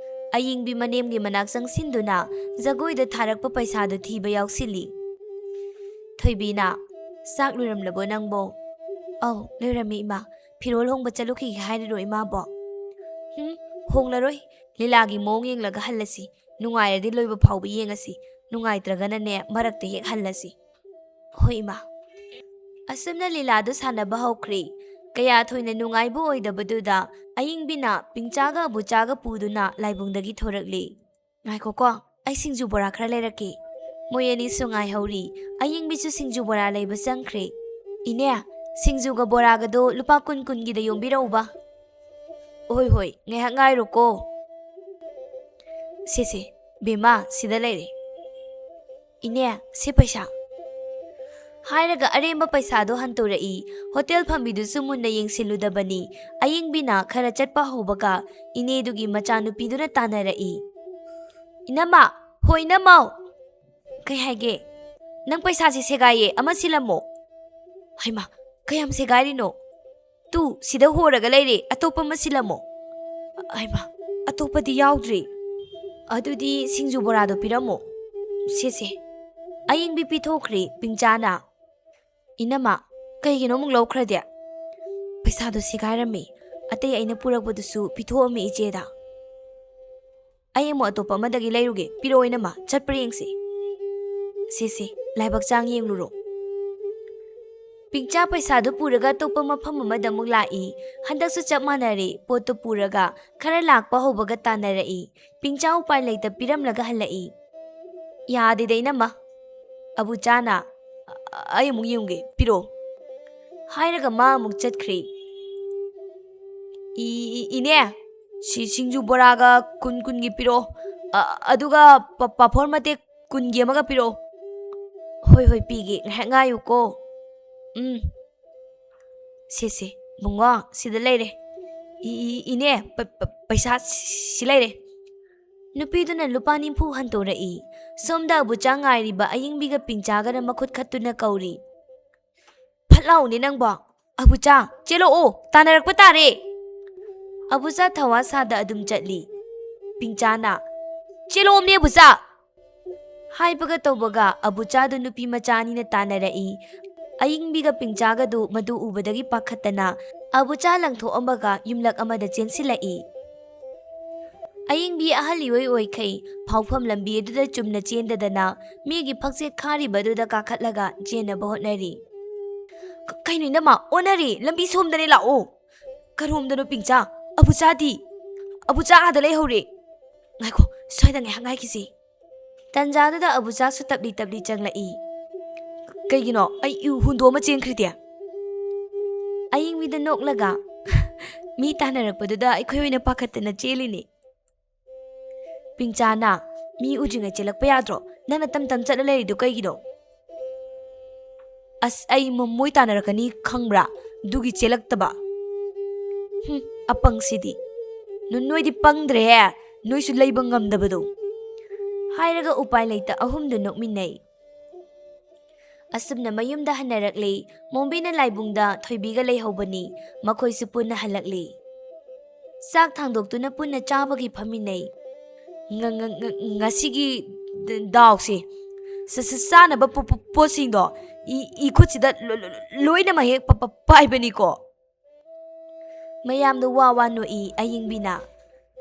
ꯑꯌꯤꯡꯕꯤ ꯃꯅꯦꯝꯒꯤ ꯃꯅꯥꯛ ꯆꯪꯁꯤꯟꯗꯨꯅ ꯖꯒꯣꯏꯗ ꯊꯥꯔꯛꯄ ꯄꯩꯁꯥꯗꯨ ꯊꯤꯕ ꯌꯥꯎꯁꯤꯜꯂꯤ꯫ ꯊꯣꯏꯕꯤꯅ, "ꯆꯥꯛ ꯂꯣꯏꯔꯝꯂꯕꯣ ꯅꯪꯕꯣ?" "ꯑꯧ, ꯂꯣꯏꯔꯝꯃꯤ ꯏꯃꯥ꯫ ꯐꯤꯔꯣꯜ ꯍꯣꯡꯕ ꯆꯠꯂꯨꯈꯤꯒꯦ ꯍꯥꯏꯔꯤꯔꯣ ꯏꯃꯥꯕꯣ?" "ꯍꯨꯝ, ꯍꯣꯡꯂꯔꯣꯏ꯫ ꯂꯤꯂꯥꯒꯤ ꯃꯑꯣꯡ ꯌꯦꯡꯂꯒ ꯍꯜꯂꯁꯤ꯫ ꯅꯨꯡꯉꯥꯏꯔꯗꯤ ꯂꯣꯏꯕ ꯐꯥꯎꯕ ꯌꯦꯡꯉꯁꯤ, ꯅꯨꯡꯉꯥꯏꯇ꯭ꯔꯒꯅꯅꯦ ꯃꯔꯛꯇ ꯍꯦꯛ ꯍꯜꯂꯁꯤ꯫ ꯍꯣꯏ ꯏꯃꯥ꯫ ꯑꯁꯨꯝꯅ ꯂꯤꯂꯥꯗꯨ ꯁꯥꯟꯅꯕ ꯍꯧꯈ꯭ꯔꯦ꯫ ꯀꯌꯥ ꯊꯣꯏꯅ ꯅꯨꯡꯉꯥꯏꯕ ꯑꯣꯏꯗꯕꯗꯨꯗ ꯑꯌꯤꯡꯕꯤꯅ ꯄꯤꯡꯆꯥꯒ ꯑꯕꯨꯆꯥꯒ ꯄꯨꯗꯨꯅ ꯂꯥꯏꯕꯨꯡꯗꯒꯤ ꯊꯣꯔꯛꯂꯦ꯫ "ꯉꯥꯏꯈꯣꯀꯣ, ꯑꯩ ꯁꯤꯡꯖꯨ ꯕꯣꯔꯥ ꯈꯔ ꯂꯩꯔꯛꯀꯦ꯫ ꯃꯣꯏ ꯑꯅꯤꯁꯨ ꯉꯥꯏꯍꯧꯔꯤ꯫ ꯑꯌꯤꯡꯕꯤꯁꯨ ꯁꯤꯡꯖꯨ ꯕꯣꯔꯥ ꯂꯩꯕ ꯆꯪꯈ꯭ꯔꯦ꯫ ꯏꯅꯦ, ꯁꯤꯡꯖꯨꯒ ꯕꯣꯔꯥꯒꯗꯣ ꯂꯨꯄꯥ ꯀꯨꯟ ꯀꯨꯟꯒꯤꯗ ꯌꯣꯝꯕꯤꯔꯛꯎꯕ꯫" "ꯍꯣꯏ ꯍꯣꯏ, ꯉꯥꯏꯍꯥꯛ ꯉꯥꯏꯔꯣꯀꯣ꯫" "ꯁꯦ ꯁꯦ, ꯕꯦꯝꯃ, ꯁꯤꯗ ꯂꯩꯔꯦ꯫ ꯏꯅꯦ, ꯁꯤ ꯄꯩꯁꯥ꯫" ꯍꯥꯏꯔꯒ ꯑꯔꯦꯝꯕ ꯄꯩꯁꯥꯗꯣ ꯍꯟꯇꯣꯔꯛꯏ꯫ ꯍꯣꯇꯦꯜ ꯐꯝꯕꯤꯗꯨꯁꯨ ꯃꯨꯟꯅ ꯌꯦꯡꯁꯤꯜꯂꯨꯗꯕꯅꯤ꯫ ꯑꯌꯤꯡꯕꯤꯅ ꯈꯔ ꯆꯠꯄ ꯍꯧꯕꯒ ꯏꯅꯦꯗꯨꯒꯤ ꯃꯆꯥꯅꯨꯄꯤꯗꯨꯅ ꯇꯥꯟꯅꯔꯛꯏ꯫ "ꯏꯅꯝꯃ, ꯍꯣ ꯏꯅꯝꯃꯧ!" "ꯀꯩ ꯍꯥꯏꯒꯦ?" "ꯅꯪ ꯄꯩꯁꯥꯁꯦ ꯁꯦꯒꯥꯏꯌꯦ, ꯑꯃ ꯁꯤꯜꯂꯝꯃꯣ꯫" "ꯍꯩꯃꯥ, ꯀꯌꯥꯝ ꯁꯦꯒꯥꯏꯔꯤꯅꯣ?" "ꯇꯨ, ꯁꯤꯗ ꯍꯣꯔꯒ ꯂꯩꯔꯦ, ꯑꯇꯣꯞꯄ ꯑꯃ ꯁꯤꯜꯂꯝꯃꯣ꯫" "ꯍꯩꯃꯥ, ꯑꯇꯣꯞꯄꯗꯤ ꯌꯥꯎꯗ꯭ꯔꯤ꯫" "ꯑꯗꯨꯗꯤ ꯁꯤꯡꯖꯨ ꯕꯣꯔꯥꯗꯣ ꯄꯤꯔꯝꯃꯣ꯫" "ꯁꯦ ꯁꯦ꯫" ꯑꯌꯤꯡꯕꯤ ꯄꯤꯊꯣꯛꯈ꯭ꯔꯦ ꯄꯤꯡꯆꯥꯅ꯫ "ꯏꯅꯝꯃ, ꯀꯩꯒꯤꯅꯣ ꯑꯃꯨꯛ ꯂꯧꯈ꯭ꯔꯗꯤ?" "ꯄꯩꯁꯥꯗꯣ ꯁꯦꯒꯥꯏꯔꯝꯃꯦ꯫ ꯑꯇꯩ ꯑꯩꯅ ꯄꯨꯔꯛꯄꯗꯨꯁꯨ ꯄꯤꯊꯣꯛꯑꯝꯃꯦ ꯏꯆꯦꯗ꯫ ꯑꯩ ꯑꯃꯨꯛ ꯑꯇꯣꯞꯄ ꯑꯃꯗꯒꯤ ꯂꯩꯔꯨꯒꯦ꯫ ꯄꯤꯔꯛꯑꯣ ꯏꯅꯝꯃ, ꯆꯠꯄ꯭ꯔꯥ ꯌꯦꯡꯁꯤ꯫" "ꯁꯦ ꯁꯦ, ꯂꯥꯏꯕꯛ ꯆꯥꯡ ꯌꯦꯡꯂꯨꯔꯣ꯫" ꯄꯤꯡꯆꯥ ꯄꯩꯁꯥꯗꯨ ꯄꯨꯔꯒ ꯑꯇꯣꯞꯄ ꯃꯐꯝ ꯑꯃꯗ ꯑꯃꯨꯛ ꯂꯥꯛꯏ꯫ ꯍꯟꯗꯛꯁꯨ ꯆꯞ ꯃꯥꯟꯅꯔꯦ꯫ ꯄꯣꯠꯇꯨ ꯄꯨꯔꯒ ꯈꯔ ꯂꯥꯛꯄ ꯍꯧꯕꯒ ꯇꯥꯟꯅꯔꯛꯏ꯫ ꯄꯤꯡꯆꯥ ꯎꯄꯥꯏ ꯂꯩꯇ ꯄꯤꯔꯝꯂꯒ ꯍꯜꯂꯛꯏ꯫ "ꯌꯥꯗꯦꯗ ꯏꯅꯝꯃ꯫" ꯑꯕꯨꯆꯥꯅ, "ꯑ-, ꯑꯩ ꯑꯃꯨꯛ ꯌꯦꯡꯒꯦ, ꯄꯤꯔꯛꯑꯣ꯫" ꯍꯥꯏꯔꯒ ꯃꯥ ꯑꯃꯨꯛ ꯆꯠꯈ꯭ꯔꯦ꯫ "ꯏ-, ꯏ-, ꯏꯅꯦ, ꯁꯤ ꯁꯤꯡꯖꯨ ꯕꯣꯔꯥꯒ ꯀꯨꯟ ꯀꯨꯟꯒꯤ ꯄꯤꯔꯛꯑꯣ꯫ ꯑ-, ꯑꯗꯨꯒ ꯄ-, ꯄꯥꯐꯣꯔ ꯃꯇꯦꯛ ꯀꯨꯟꯒꯤ ꯑꯃꯒ ꯄꯤꯔꯛꯑꯣ꯫" "ꯍꯣꯏ, ꯍꯣꯏ, ꯄꯤꯒꯦ꯫ ꯉꯥꯏꯍꯥꯛ ꯉꯥꯏꯌꯨꯀꯣ꯫" "ꯎꯝ꯫ ꯁꯦ, ꯁꯦ, ꯕꯨꯡꯉꯣ, ꯁꯤꯗ ꯂꯩꯔꯦ꯫ ꯏ-, ꯏ-, ꯏꯅꯦ, ꯄ-, ꯄ-, ꯄꯩꯁꯥ ꯁꯤ-, ꯁꯤ ꯂꯩꯔꯦ꯫" ꯅꯨꯄꯤꯗꯨꯅ ꯂꯨꯄꯥ ꯅꯤꯐꯨ ꯍꯟꯇꯣꯔꯛꯏ꯫ ꯁꯣꯝꯗ ꯑꯕꯨꯆꯥ ꯉꯥꯏꯔꯤꯕ ꯑꯌꯤꯡꯕꯤꯒ ꯄꯤꯡꯆꯥꯒꯅ ꯃꯈꯨꯠ ꯈꯠꯇꯨꯅ ꯀꯧꯔꯤ꯫ "ꯐꯠ ꯂꯥꯎꯅꯦ ꯅꯪꯕꯣ꯫ ꯑꯕꯨꯆꯥ, ꯆꯦꯜꯂꯛꯑꯣ, ꯇꯥꯟꯅꯔꯛꯄ ꯇꯥꯔꯦ꯫" ꯑꯕꯨꯆꯥ ꯊꯋꯥ ꯁꯥꯗ ꯑꯗꯨꯝ ꯆꯠꯂꯤ꯫ ꯄꯤꯡꯆꯥꯅ, "ꯆꯦꯜꯂꯛꯑꯣꯅꯦ ꯑꯕꯨꯆꯥ!" ꯍꯥꯏꯕꯒ ꯇꯧꯕꯒ ꯑꯕꯨꯆꯥꯗꯨ ꯅꯨꯄꯤ ꯃꯆꯥ ꯑꯅꯤꯅ ꯇꯥꯟꯅꯔꯛꯏ꯫ ꯑꯌꯤꯡꯕꯤꯒ ꯄꯤꯡꯆꯥꯒꯗꯨ ꯃꯗꯨ ꯎꯕꯗꯒꯤ ꯄꯥꯈꯠꯇꯅ ꯑꯕꯨꯆꯥ ꯂꯪꯊꯣꯛꯑꯝꯃꯒ ꯌꯨꯝꯂꯛ ꯑꯃꯗ ꯆꯦꯟꯁꯤꯜꯂꯛꯏ꯫ ꯑꯌꯤꯡꯕꯤ ꯑꯍꯜ ꯏꯑꯣꯏ ꯑꯣꯏꯈꯩ ꯐꯥꯎꯐꯝ ꯂꯝꯕꯤ ꯑꯗꯨꯗ ꯆꯨꯝꯅ ꯆꯦꯟꯗꯗꯅ ꯃꯤꯒꯤ ꯐꯛꯆꯦꯠ ꯈꯥꯔꯤꯕ ꯑꯗꯨꯗ ꯀꯥꯈꯠꯂꯒ ꯆꯦꯟꯅꯕ ꯍꯣꯠꯅꯔꯤ꯫ "ꯀ-, ꯀꯩꯅꯣ ꯏꯅꯝꯃ, ꯑꯣꯟꯅꯔꯦ, ꯂꯝꯕꯤ ꯁꯣꯝꯗꯅꯦ, ꯂꯥꯛꯑꯣ"꯫ "ꯀꯔꯣꯝꯗꯅꯣ ꯄꯤꯡꯆꯥ? ꯑꯕꯨꯆꯥꯗꯤ?" "ꯑꯕꯨꯆꯥ ꯑꯥꯗ ꯂꯩꯍꯧꯔꯦ"꯫ "ꯉꯥꯏꯈꯣ, ꯁ꯭ꯋꯥꯏꯗ ꯉꯥꯏꯍꯥꯛ ꯉꯥꯏꯈꯤꯁꯤ"꯫ ꯇꯟꯖꯥꯗꯨꯗ ꯑꯕꯨꯆꯥꯁꯨ ꯇꯞꯂꯤ ꯇꯞꯂꯤ ꯆꯪꯂꯛꯏ꯫ "ꯀꯩꯒꯤꯅꯣ? ꯑꯩ ꯏ-, ꯍꯨꯟꯗꯣꯛꯑꯃ ꯆꯦꯟꯈ꯭ꯔꯤꯗꯤ?" ꯑꯌꯤꯡꯕꯤꯗ ꯅꯣꯛꯂꯒ, "ꯃꯤ ꯇꯥꯟꯅꯔꯛꯄꯗꯨꯗ ꯑꯩꯈꯣꯏ ꯑꯣꯏꯅ ꯄꯥꯈꯠꯇꯅ ꯆꯦꯜꯂꯤꯅꯤ"꯫ ꯄꯤꯡꯆꯥꯅ, "ꯃꯤ ꯎꯗ꯭ꯔꯤꯉꯩ ꯆꯦꯜꯂꯛꯄ ꯌꯥꯗ꯭ꯔꯣ? ꯅꯪꯅ ꯇꯝ ꯇꯝ ꯆꯠꯂ ꯂꯩꯔꯤꯗꯣ ꯀꯩꯒꯤꯅꯣ?" "ꯑꯁ, ꯑꯩ ꯃ-, ꯃꯣꯏ ꯇꯥꯟꯅꯔꯛꯀꯅꯤ ꯈꯪꯕ꯭ꯔꯥ? ꯑꯗꯨꯒꯤ ꯆꯦꯜꯂꯛꯇꯕ"꯫ "ꯍꯨꯝ, ꯑꯄꯪꯁꯤꯗꯤ꯫ ꯅꯣ-, ꯅꯣꯏꯗꯤ ꯄꯪꯗ꯭ꯔꯦꯍꯦ, ꯅꯣꯏꯁꯨ ꯂꯩꯕ ꯉꯝꯗꯕꯗꯣ"꯫ ꯍꯥꯏꯔꯒ ꯎꯄꯥꯏ ꯂꯩꯇ ꯑꯍꯨꯝꯗꯨ ꯅꯣꯛꯃꯤꯟꯅꯩ꯫ ꯑꯁꯨꯝꯅ ꯃꯌꯨꯝꯗ ꯍꯟꯅꯔꯛꯂꯤ꯫ ꯃꯣꯝꯕꯤꯅ ꯂꯥꯏꯕꯨꯡꯗ ꯊꯣꯏꯕꯤꯒ ꯂꯩꯍꯧꯕꯅꯤ꯫ ꯃꯈꯣꯏꯁꯨ ꯄꯨꯟꯅ ꯍꯜꯂꯛꯂꯤ꯫ ꯆꯥꯛ ꯊꯥꯡꯗꯣꯛꯇꯨꯅ ꯄꯨꯟꯅ ꯆꯥꯕꯒꯤ ꯐꯝꯃꯤꯟꯅꯩ꯫ "ꯉ-, ꯉ-, ꯉ-, ꯉꯁꯤꯒꯤ ꯗ-, ꯗꯥꯎꯁꯦ, ꯆ-, ꯆ-, ꯆꯥꯅꯕ ꯄꯣ-, ꯄꯣ-, ꯄꯣꯠꯁꯤꯡꯗꯣ ꯏ-, ꯏꯈꯨꯠꯁꯤꯗ ꯂꯣ-, ꯂꯣ-, ꯂꯣꯏꯅꯃꯛ ꯍꯦꯛ ꯄ-, ꯄ-, ꯄꯥꯏꯕꯅꯤꯀꯣ"꯫ ꯃꯌꯥꯝꯗꯣ ꯋꯥ ꯋꯥ ꯅꯣꯛꯏ꯫ ꯑꯌꯤꯡꯕꯤꯅ,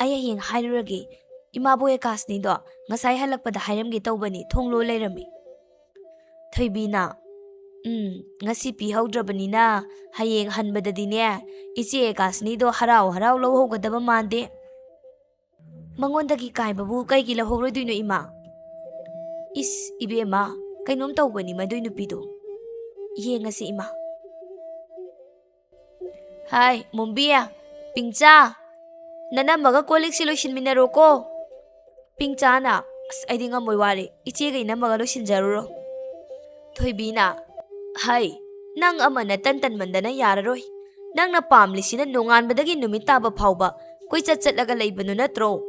"ꯑꯩ ꯍꯌꯦꯡ ꯍꯥꯏꯔꯨꯔꯒꯦ꯫ ꯏꯃꯥꯕꯣꯛ ꯑꯦꯀꯥꯁꯅꯤꯗꯣ ꯉꯁꯥꯏ ꯍꯜꯂꯛꯄꯗ ꯍꯥꯏꯔꯝꯒꯦ ꯇꯧꯕꯅꯤ, ꯊꯣꯡ ꯂꯣꯜ ꯂꯩꯔꯝꯃꯤ"꯫ ꯊꯣꯏꯕꯤꯅ, "ꯎꯝ, ꯉꯁꯤ ꯄꯤꯍꯧꯗ꯭ꯔꯕꯅꯤꯅ ꯍꯌꯦꯡ ꯍꯟꯕꯗꯗꯤꯅꯦ, ꯏꯆꯦ ꯑꯦꯀꯥꯁꯅꯤꯗꯣ ꯍꯔꯥꯎ ꯍꯔꯥꯎ ꯂꯧꯍꯧꯒꯗꯕ ꯃꯥꯟꯗꯦ"꯫ "ꯃꯉꯣꯟꯗꯒꯤ ꯀꯥꯏꯕꯕꯨ ꯀꯩꯒꯤ ꯂꯧꯍꯧꯔꯣꯏꯗꯣꯏꯅꯣ, ꯏꯃꯥ?" "ꯏꯁ, ꯏꯕꯦꯝꯃ, ꯀꯩꯅꯣꯝ ꯇꯧꯕꯅꯤ ꯃꯗꯨꯏ ꯅꯨꯄꯤꯗꯣ꯫ ꯌꯦꯡꯉꯁꯤ, ꯏꯃꯥ"꯫ "ꯍꯥꯏ, ꯃꯣꯝꯕꯤ, ꯄꯤꯡꯆꯥ, ꯅꯅꯝꯃꯒ ꯀꯣꯜ ꯂꯤꯛꯁꯤ ꯂꯣꯏꯁꯤꯟꯃꯤꯟꯅꯔꯣꯀꯣ"꯫ ꯄꯤꯡꯆꯥꯅ, "ꯑꯁ, ꯑꯩꯗꯤ ꯉꯝꯃꯣꯏ, ꯋꯥꯔꯦ, ꯏꯆꯦꯒ ꯏꯅꯝꯃꯒ ꯂꯣꯏꯁꯤꯟꯖꯔꯨꯔꯣ"꯫ ꯊꯣꯏꯕꯤꯅ, "ꯍꯩ, ꯅꯪ ꯑꯃ ꯅꯇꯟ ꯇꯟꯃꯟꯗꯅ ꯌꯥꯔꯔꯣꯏ꯫ ꯅꯪꯅ ꯄꯥꯝꯂꯤꯁꯤꯅ ꯅꯣꯡꯉꯥꯟꯕꯗꯒꯤ ꯅꯨꯃꯤꯠ ꯇꯥꯕ ꯐꯥꯎꯕ ꯀꯣꯏꯆꯠ ꯆꯠꯂꯒ ꯂꯩꯕꯗꯨ ꯅꯠꯇ꯭ꯔꯣ?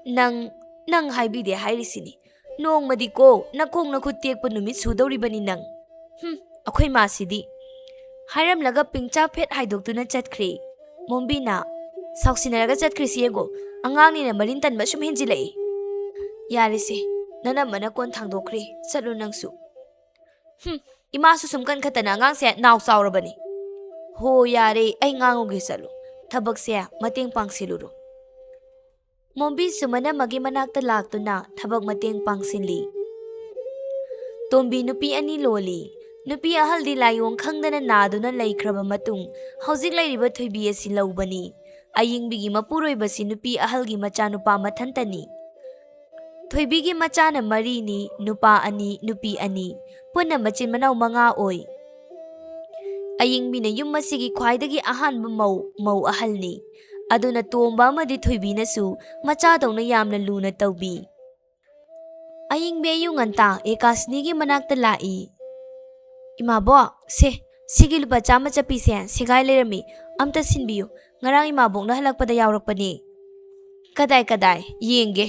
ꯅꯪ, ꯅꯪ ꯍꯥꯏꯕꯤꯗꯦ ꯍꯥꯏꯔꯤꯁꯤꯅꯤ꯫ ꯅꯣꯡꯃꯗꯤꯀꯣ ꯅꯈꯣꯡ ꯅꯈꯨꯠ ꯇꯦꯛꯄ ꯅꯨꯃꯤꯠ ꯁꯨꯗꯧꯔꯤꯕꯅꯤ ꯅꯪ꯫ ꯍꯨꯝ, ꯑꯩꯈꯣꯏ ꯃꯥꯁꯤꯗꯤ"꯫ ꯍꯥꯏꯔꯝꯂꯒ ꯄꯤꯡꯆꯥ ꯐꯦꯠ ꯍꯥꯏꯗꯣꯛꯇꯨꯅ ꯆꯠꯈ꯭ꯔꯦ꯫ ꯃꯣꯝꯕꯤꯅ, "ꯁꯥꯎꯁꯤꯟꯅꯔꯒ ꯆꯠꯈ꯭ꯔꯤꯁꯤ ꯌꯦꯡꯉꯣ, ꯑꯉꯥꯡꯅꯤꯅ ꯃꯔꯤꯟ ꯇꯟꯕ ꯁꯨꯝ ꯍꯦꯟꯖꯤꯜꯂꯛꯏ"꯫ "ꯌꯥꯔꯦꯁꯦ, ꯅꯅꯝꯃꯅ ꯀꯣꯟ ꯊꯥꯡꯗꯣꯛꯈ꯭ꯔꯦ, ꯆꯠꯂꯨ ꯅꯪꯁꯨ"꯫ "ꯍꯨꯝ, ꯏꯃꯥꯁꯨ ꯁꯨꯝ ꯀꯟꯈꯠꯇꯅ ꯑꯉꯥꯡꯁꯦ ꯅꯥꯎ ꯆꯥꯎꯔꯕꯅꯤ"꯫ "ꯍꯣ, ꯌꯥꯔꯦ, ꯑꯩ ꯉꯥꯡꯉꯨꯒꯦ, ꯆꯠꯂꯨ꯫ ꯊꯕꯛꯁꯦ ꯃꯇꯦꯡ ꯄꯥꯡꯁꯤꯜꯂꯨꯔꯣ"꯫ ꯃꯣꯝꯕꯤꯁꯨ ꯃꯅꯝꯃꯒꯤ ꯃꯅꯥꯛꯇ ꯂꯥꯛꯇꯨꯅ ꯊꯕꯛ ꯃꯇꯦꯡ ꯄꯥꯡꯁꯤꯜꯂꯤ꯫ ꯇꯣꯝꯕꯤ ꯅꯨꯄꯤ ꯑꯅꯤ ꯂꯣꯜꯂꯤ꯫ ꯅꯨꯄꯤ ꯑꯍꯜꯗꯤ ꯂꯥꯏꯑꯣꯡ ꯈꯪꯗꯅ ꯅꯥꯗꯨꯅ ꯂꯩꯈ꯭ꯔꯕ ꯃꯇꯨꯡ, ꯍꯧꯖꯤꯛ ꯂꯩꯔꯤꯕ ꯊꯣꯏꯕꯤ ꯑꯁꯤ ꯂꯧꯕꯅꯤ꯫ ꯑꯌꯤꯡꯕꯤꯒꯤ ꯃꯄꯨꯔꯣꯏꯕꯁꯤ ꯅꯨꯄꯤ ꯑꯍꯜꯒꯤ ꯃꯆꯥꯅꯨꯄꯥ ꯃꯊꯟꯇꯅꯤ꯫ ꯊꯣꯏꯕꯤꯒꯤ ꯃꯆꯥꯅ ꯃꯔꯤꯅꯤ, ꯅꯨꯄꯥ ꯑꯅꯤ, ꯅꯨꯄꯤ ꯑꯅꯤ꯫ ꯄꯨꯟꯅ ꯃꯆꯤꯟ ꯃꯅꯥꯎ ꯃꯉꯥ ꯑꯣꯏ꯫ ꯑꯌꯤꯡꯕꯤꯅ ꯌꯨꯝ ꯑꯁꯤꯒꯤ ꯈ꯭ꯋꯥꯏꯗꯒꯤ ꯑꯍꯥꯟꯕ ꯃꯧ, ꯃꯧ ꯑꯍꯜꯅꯤ꯫ ꯑꯗꯨꯅ ꯇꯣꯝꯕ ꯑꯃꯗꯤ ꯊꯣꯏꯕꯤꯅꯁꯨ ꯃꯆꯥꯗꯧꯅ ꯌꯥꯝꯅ ꯂꯨꯅ ꯇꯧꯕꯤ꯫ ꯑꯌꯤꯡꯕꯤ ꯑꯌꯨꯛ ꯉꯟꯇꯥ ꯑꯦꯀꯥꯁꯅꯤꯒꯤ ꯃꯅꯥꯛꯇ ꯂꯥꯛꯏ꯫ "ꯏꯃꯥꯕꯣꯛ, ꯁꯦ, ꯁꯤꯒꯤ ꯂꯨꯄꯥ ꯆꯥꯝꯃ ꯆꯠꯄꯤꯁꯦ ꯁꯦꯒꯥꯏ ꯂꯩꯔꯝꯃꯤ, ꯑꯝꯇ ꯁꯤꯟꯕꯤꯌꯨ, ꯉꯔꯥꯡ ꯏꯃꯥꯕꯣꯛꯅ ꯍꯜꯂꯛꯄꯗ ꯌꯥꯎꯔꯛꯄꯅꯦ꯫" "ꯀꯗꯥꯏ, ꯀꯗꯥꯏ? ꯌꯦꯡꯒꯦ꯫"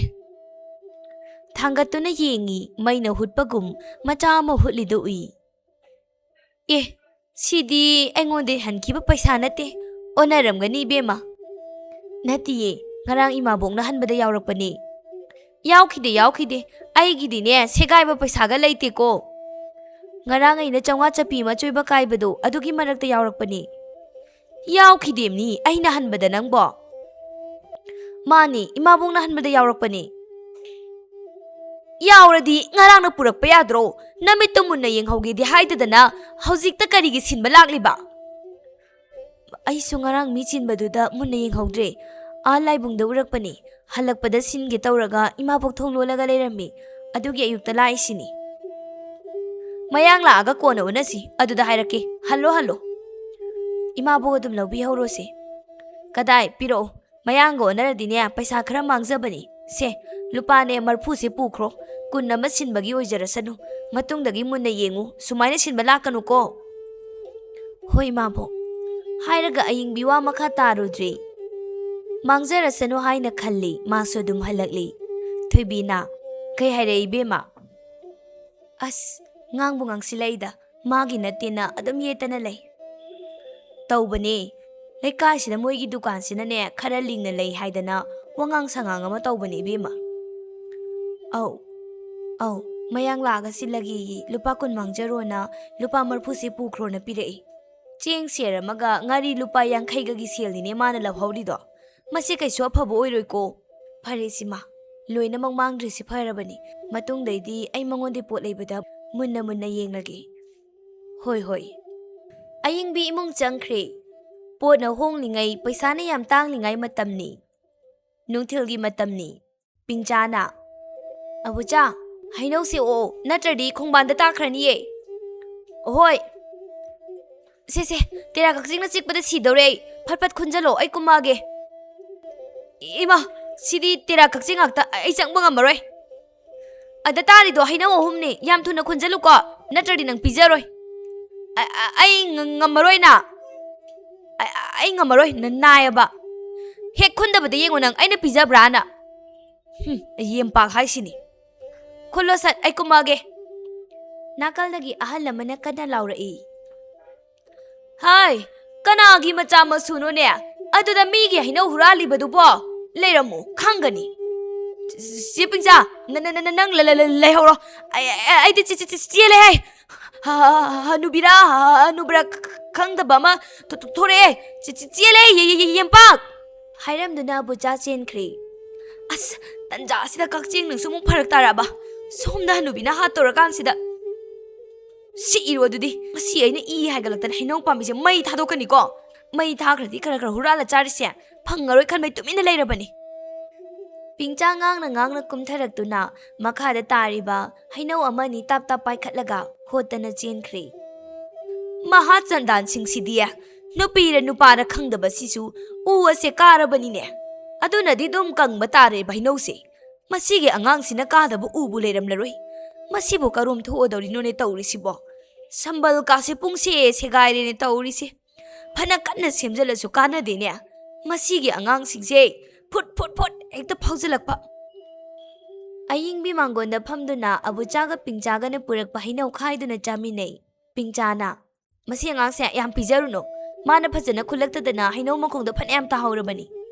ꯊꯥꯡꯒꯠꯇꯨꯅ ꯌꯦꯡꯉꯤ, ꯃꯩꯅ ꯍꯨꯠꯄꯒꯨꯝ ꯃꯆꯥ ꯑꯃ ꯍꯨꯠꯂꯤꯗꯨ ꯎꯏ꯫ "ꯑꯦ, ꯁꯤꯗꯤ ꯑꯩꯉꯣꯟꯗ ꯍꯟꯈꯤꯕ ꯄꯩꯁꯥ ꯅꯠꯇꯦ, ꯑꯣꯟꯅꯔꯝꯒꯅꯤ ꯏꯕꯦꯝꯃ꯫" "ꯅꯠꯇꯤꯌꯦ, ꯉꯔꯥꯡ ꯏꯃꯥꯕꯣꯛꯅ ꯍꯟꯕꯗ ꯌꯥꯎꯔꯛꯄꯅꯦ꯫" "ꯌꯥꯎꯈꯤꯗꯦ, ꯌꯥꯎꯈꯤꯗꯦ, ꯑꯩꯒꯤꯗꯤꯅꯦ ꯁꯦꯒꯥꯏꯕ ꯄꯩꯁꯥꯒ ꯂꯩꯇꯦꯀꯣ꯫ ꯉꯔꯥꯡ ꯑꯩꯅ ꯆꯥꯝꯃꯉꯥ ꯆꯠꯄꯤ ꯑꯃ ꯑꯆꯣꯏꯕ ꯀꯥꯏꯕꯗꯣ, ꯑꯗꯨꯒꯤ ꯃꯔꯛꯇ ꯌꯥꯎꯔꯛꯄꯅꯦ꯫" "ꯌꯥꯎꯈꯤꯗꯦꯝꯅꯤ, ꯑꯩꯅ ꯍꯟꯕꯗ ꯅꯪꯕꯣ?" "ꯃꯥꯅꯤ, ꯏꯃꯥꯕꯣꯛꯅ ꯍꯟꯕꯗ ꯌꯥꯎꯔꯛꯄꯅꯦ꯫" "ꯌꯥꯎꯔꯗꯤ ꯉꯔꯥꯡꯅ ꯄꯨꯔꯛꯄ ꯌꯥꯗ꯭ꯔꯣ? ꯅꯃꯤꯠꯇꯣ ꯃꯨꯟꯅ ꯌꯦꯡꯍꯧꯒꯦꯗꯤ ꯍꯥꯏꯗꯗꯅ ꯍꯧꯖꯤꯛꯇ ꯀꯔꯤꯒꯤ ꯁꯤꯟꯕ ꯂꯥꯛꯂꯤꯕ?" "ꯑꯩꯁꯨ ꯉꯔꯥꯡ ꯃꯤ ꯆꯤꯟꯕꯗꯨꯗ ꯃꯨꯟꯅ ꯌꯦꯡꯍꯧꯗ꯭ꯔꯦ꯫ ꯑꯥ ꯂꯥꯏꯕꯨꯡꯗ ꯎꯔꯛꯄꯅꯦ꯫ ꯍꯜꯂꯛꯄꯗ ꯁꯤꯟꯒꯦ ꯇꯧꯔꯒ ꯏꯃꯥꯕꯣꯛ ꯊꯣꯡ ꯂꯣꯜꯂꯒ ꯂꯩꯔꯝꯃꯤ꯫ ꯑꯗꯨꯒꯤ ꯑꯌꯨꯛꯇ ꯂꯥꯛꯏꯁꯤꯅꯤ꯫" "ꯃꯌꯥꯡ ꯂꯥꯛꯑꯒ ꯀꯣꯟꯅ ꯎꯅꯁꯤ, ꯑꯗꯨꯗ ꯍꯥꯏꯔꯛꯀꯦ꯫ Hello, hello." "ꯏꯃꯥꯕꯣꯛ ꯑꯗꯨꯝ ꯂꯧꯕꯤꯍꯧꯔꯣꯁꯦ꯫" "ꯀꯗꯥꯏ? ꯄꯤꯔꯛꯑꯣ꯫ ꯃꯌꯥꯡꯒ ꯑꯣꯟꯅꯔꯗꯤꯅꯦ, ꯄꯩꯁꯥ ꯈꯔ ꯃꯥꯡꯖꯕꯅꯤ꯫ ꯁꯦ, ꯂꯨꯄꯥꯅꯦ ꯃꯔꯐꯨꯁꯦ ꯄꯨꯈ꯭ꯔꯣ꯫ ꯀꯨꯟ ꯑꯃ ꯁꯤꯟꯕꯒꯤ ꯑꯣꯏꯖꯔꯁꯅꯨ꯫ ꯃꯇꯨꯡꯗꯒꯤ ꯃꯨꯟꯅ ꯌꯦꯡꯉꯨ, ꯁꯨꯃꯥꯏꯅ ꯁꯤꯟꯕ ꯂꯥꯛꯀꯅꯨꯀꯣ꯫" "ꯍꯣꯏ, ꯏꯃꯥꯕꯣꯛ꯫" ꯍꯥꯏꯔꯒ ꯑꯌꯤꯡꯕꯤ ꯋꯥ ꯃꯈꯥ ꯇꯥꯔꯨꯗ꯭ꯔꯦ꯫ ꯃꯥꯡꯖꯔꯁꯅꯨ ꯍꯥꯏꯅ ꯈꯜꯂꯤ, ꯃꯥꯁꯨ ꯑꯗꯨꯝ ꯍꯜꯂꯛꯂꯤ꯫ ꯊꯣꯏꯕꯤꯅ, "ꯀꯩ ꯍꯥꯏꯔꯛꯏ, ꯏꯕꯦꯝꯃ?" "ꯑꯁ, ꯉꯥꯡꯕꯨ ꯉꯥꯡꯁꯤꯜꯂꯛꯏꯗ, ꯃꯥꯒꯤ ꯅꯠꯇꯦꯅ ꯑꯗꯨꯝ ꯌꯦꯠꯇꯅ ꯂꯩ꯫" "ꯇꯧꯕꯅꯦ, ꯂꯩꯀꯥꯏꯁꯤꯗ ꯃꯣꯏꯒꯤ ꯗꯨꯀꯥꯟꯁꯤꯅꯅꯦ ꯈꯔ ꯂꯤꯡꯅ ꯂꯩ ꯍꯥꯏꯗꯅ ꯋꯥꯉꯥꯡ ꯁꯉꯥꯡ ꯑꯃ ꯇꯧꯕꯅꯦ, ꯏꯕꯦꯝꯃ꯫" "ꯑꯧ, ꯑꯧ, ꯃꯌꯥꯡ ꯂꯥꯛꯑꯒ ꯁꯤꯜꯂꯒꯦꯌꯦ, ꯂꯨꯄꯥ ꯀꯨꯟ ꯃꯥꯡꯖꯔꯣꯅ ꯂꯨꯄꯥ ꯃꯔꯐꯨꯁꯦ ꯄꯨꯈ꯭ꯔꯣꯅ ꯄꯤꯔꯛꯏ꯫ ꯆꯦꯡ ꯁꯦꯔ ꯑꯃꯒ ꯉꯥꯔꯤ ꯂꯨꯄꯥ ꯌꯥꯡꯈꯩꯒꯒꯤ ꯁꯦꯜꯅꯤꯅꯦ ꯃꯥꯅ ꯂꯧꯍꯧꯔꯤꯗꯣ꯫ ꯃꯁꯤ ꯀꯩꯁꯨ ꯑꯐꯕ ꯑꯣꯏꯔꯣꯏꯀꯣ꯫" ꯐꯔꯦ ꯁꯤꯃ, ꯂꯣꯏꯅꯃꯛ ꯃꯥꯡꯗ꯭ꯔꯤꯁꯤ ꯐꯔꯕꯅꯤ꯫ ꯃꯇꯨꯡꯗꯩꯗꯤ ꯑꯩ ꯃꯉꯣꯟꯗ ꯄꯣꯠ ꯂꯩꯕꯗ ꯃꯨꯟꯅ ꯃꯨꯟꯅ ꯌꯦꯡꯂꯒꯦ꯫ ꯍꯣꯏ, ꯍꯣꯏ꯫ ꯑꯌꯤꯡꯕꯤ ꯏꯃꯨꯡ ꯆꯪꯈ꯭ꯔꯦ꯫ ꯄꯣꯠꯅ ꯍꯣꯡꯂꯤꯉꯩ, ꯄꯩꯁꯥꯅ ꯌꯥꯝ ꯇꯥꯡꯂꯤꯉꯩ ꯃꯇꯝꯅꯤ꯫ ꯅꯨꯡꯊꯤꯜꯒꯤ ꯃꯇꯝꯅꯤ꯫ ꯄꯤꯡꯆꯥꯅ, "ꯑꯕꯨꯆꯥ, ꯍꯩꯅꯧꯁꯦ ꯑꯣ, ꯅꯠꯇ꯭ꯔꯗꯤ ꯈꯣꯡꯕꯥꯟꯗ ꯇꯥꯈ꯭ꯔꯅꯤꯌꯦ꯫" "ꯍꯣꯏ꯫ ꯁꯦ, ꯁꯦ, ꯇꯦꯔꯥ ꯀꯛꯆꯤꯡꯅ ꯆꯤꯛꯄꯗ ꯁꯤꯗꯧꯔꯦ ꯑꯩ꯫ ꯐꯠ ꯐꯠ ꯈꯨꯟꯖꯜꯂꯣ, ꯑꯩ ꯀꯨꯝꯃꯛꯑꯒꯦ꯫" "ꯏꯃꯥ, ꯁꯤꯗꯤ ꯇꯦꯔꯥ ꯀꯛꯆꯤꯡ ꯉꯥꯛꯇ, ꯑꯩ ꯆꯪꯕ ꯉꯝꯃꯔꯣꯏ꯫" "ꯑꯗ ꯇꯥꯔꯤꯗꯣ ꯍꯩꯅꯧ ꯑꯍꯨꯝꯅꯤ, ꯌꯥꯝ ꯊꯨꯅ ꯈꯨꯟꯖꯜꯂꯨꯀꯣ, ꯅꯠꯇ꯭ꯔꯗꯤ ꯅꯪ ꯄꯤꯖꯔꯣꯏ꯫" "ꯑ-, ꯑ-, ꯑꯩ ꯉ-, ꯉꯝꯃꯔꯣꯏꯅ꯫ ꯑ-, ꯑ-, ꯑꯩ ꯉꯝꯃꯔꯣꯏ, ꯅ-, ꯅꯥꯏꯌꯦꯕ꯫ ꯍꯦꯛ ꯈꯨꯟꯗꯕꯗ ꯌꯦꯡꯉꯨ ꯅꯪ, ꯑꯩꯅ ꯄꯤꯖꯕ꯭ꯔꯥꯅ?" "ꯍꯨꯝ, ꯌꯦꯝꯄꯥꯛ ꯍꯥꯏꯁꯤꯅꯤ꯫ ꯈꯨꯜꯂꯣ ꯁꯠ, ꯑꯩ ꯀꯨꯝꯃꯛꯑꯒꯦ꯫" ꯅꯥꯀꯜꯗꯒꯤ ꯑꯍꯜ ꯑꯃꯅ ꯀꯟꯅ ꯂꯥꯎꯔꯛꯏ꯫ "ꯍꯥꯏ, ꯀꯅꯥꯒꯤ ꯃꯆꯥ ꯃꯁꯨꯅꯣꯅꯦ? ꯑꯗꯨꯗ ꯃꯤꯒꯤ ꯍꯩꯅꯧ ꯍꯨꯔꯥꯜꯂꯤꯕꯗꯨꯕꯣ? ꯂꯩꯔꯝꯃꯨ, ꯈꯪꯒꯅꯤ꯫" "ꯆꯦ ꯄꯤꯡꯆꯥ, ꯅ-, ꯅ-, ꯅ-, ꯅꯪ ꯂ-, ꯂ-, ꯂ-, ꯂꯩꯍꯧꯔꯣ꯫ ꯑꯩ, ꯑꯩ, ꯑꯩꯗꯤ ꯆꯦ-, ꯆꯦ-, ꯆꯦ-, ꯆꯦꯜꯂꯦ ꯍꯥꯏ꯫ ꯍ-, ꯍ-, ꯍ-, ꯍꯅꯨꯕꯤꯔꯥ, ꯍ-, ꯍꯅꯨꯕ꯭ꯔꯥ ꯈ-, ꯈ-, ꯈꯪꯗꯕ ꯑꯃ ꯊꯣ-, ꯊꯣ-, ꯊꯣꯔꯛꯑꯦ꯫ ꯆꯦ-, ꯆꯦ-, ꯆꯦꯜꯂꯦ, ꯌꯦ-, ꯌꯦ-, ꯌꯦ-, ꯌꯦꯝꯄꯥꯛ!" ꯍꯥꯏꯔꯝꯗꯨꯅ ꯕꯨꯆꯥ ꯆꯦꯟꯈ꯭ꯔꯦ꯫ ꯑꯁ, ꯇꯟꯖꯥꯁꯤꯗ ꯀꯛꯆꯦꯡꯅꯁꯨ ꯑꯃꯨꯛ ꯐꯔꯛ ꯇꯥꯔꯛꯑꯕ꯫ ꯁꯣꯝꯗ ꯍꯅꯨꯕꯤꯅ ꯍꯥꯠꯇꯧꯔꯀꯥꯟꯁꯤꯗ꯫ ꯁꯤꯛꯏꯔꯣ ꯑꯗꯨꯗꯤ? ꯉꯁꯤ ꯑꯩꯅ ꯏ ꯍꯥꯏꯒꯠꯂꯛꯇꯅ ꯍꯩꯅꯧ ꯄꯥꯝꯕꯤꯁꯦ ꯃꯩ ꯊꯥꯗꯣꯛꯀꯅꯤꯀꯣ꯫ ꯃꯩ ꯊꯥꯈ꯭ꯔꯗꯤ ꯈꯔ ꯈꯔ ꯍꯨꯔꯥꯜꯂ ꯆꯥꯔꯤꯁꯦ ꯐꯪꯉꯔꯣꯏ ꯈꯟꯕꯩ ꯇꯨꯃꯤꯟꯅ ꯂꯩꯔꯕꯅꯤ꯫ ꯄꯤꯡꯆꯥ ꯉꯥꯡꯅ ꯉꯥꯡꯅ ꯀꯨꯝꯊꯔꯛꯇꯨꯅ ꯃꯈꯥꯗ ꯇꯥꯔꯤꯕ ꯍꯩꯅꯧ ꯑꯃꯅꯤ ꯇꯥꯞ ꯇꯥꯞ ꯄꯥꯏꯈꯠꯂꯒ ꯍꯣꯠꯇꯅ ꯆꯦꯟꯈ꯭ꯔꯦ꯫ ꯃꯍꯥ ꯆꯟꯗꯥꯟꯁꯤꯡꯁꯤꯗꯤ ꯅꯨꯄꯤꯔ ꯅꯨꯄꯥꯔ ꯈꯪꯗꯕꯁꯤꯁꯨ ꯎ ꯑꯁꯦ ꯀꯥꯔꯕꯅꯤꯅꯦ꯫ ꯑꯗꯨꯅꯗꯤ ꯑꯗꯨꯝ ꯀꯪꯕ ꯇꯥꯔꯦꯕ ꯍꯩꯅꯧꯁꯦ꯫ ꯃꯁꯤꯒꯤ ꯑꯉꯥꯡꯁꯤꯅ ꯀꯥꯗꯕ ꯎꯕꯨ ꯂꯩꯔꯝꯂꯔꯣꯏ꯫ ꯃꯁꯤꯕꯨ ꯀꯔꯣꯝ ꯊꯣꯛꯑꯗꯧꯔꯤꯅꯣꯅꯦ ꯇꯧꯔꯤꯁꯤꯕꯣ? ꯁꯝꯕꯜ ꯀꯥꯁꯦ ꯄꯨꯡꯁꯦ ꯁꯦꯒꯥꯏꯔꯦꯅꯦ ꯇꯧꯔꯤꯁꯦ꯫ ꯐꯅ ꯀꯟꯅ ꯁꯦꯝꯖꯜꯂꯁꯨ ꯀꯥꯟꯅꯗꯦꯅꯦ꯫ ꯃꯁꯤꯒꯤ ꯑꯉꯥꯡꯁꯤꯡꯁꯦ ꯐꯨꯠ ꯐꯨꯠ ꯐꯨꯠ ꯍꯦꯛꯇ ꯐꯥꯎꯖꯜꯂꯛꯄ꯫ ꯑꯌꯤꯡꯕꯤ ꯃꯥꯡꯒꯣꯟꯗ ꯐꯝꯗꯨꯅ ꯑꯕꯨꯆꯥꯒ ꯄꯤꯡꯆꯥꯒꯅ ꯄꯨꯔꯛꯄ ꯍꯩꯅꯧ ꯈꯥꯏꯗꯨꯅ ꯆꯥꯃꯤꯟꯅꯩ꯫ ꯄꯤꯡꯆꯥꯅ, "ꯃꯁꯤ ꯑꯉꯥꯡꯁꯦ ꯌꯥꯝ ꯄꯤꯖꯔꯨꯅꯨ꯫ ꯃꯥꯅ ꯐꯖꯅ ꯈꯨꯜꯂꯛꯇꯗꯅ ꯍꯩꯅꯧ ꯃꯈꯣꯡꯗ ꯐꯅꯌꯥꯝ ꯇꯥꯍꯧꯔꯕꯅꯤ꯫"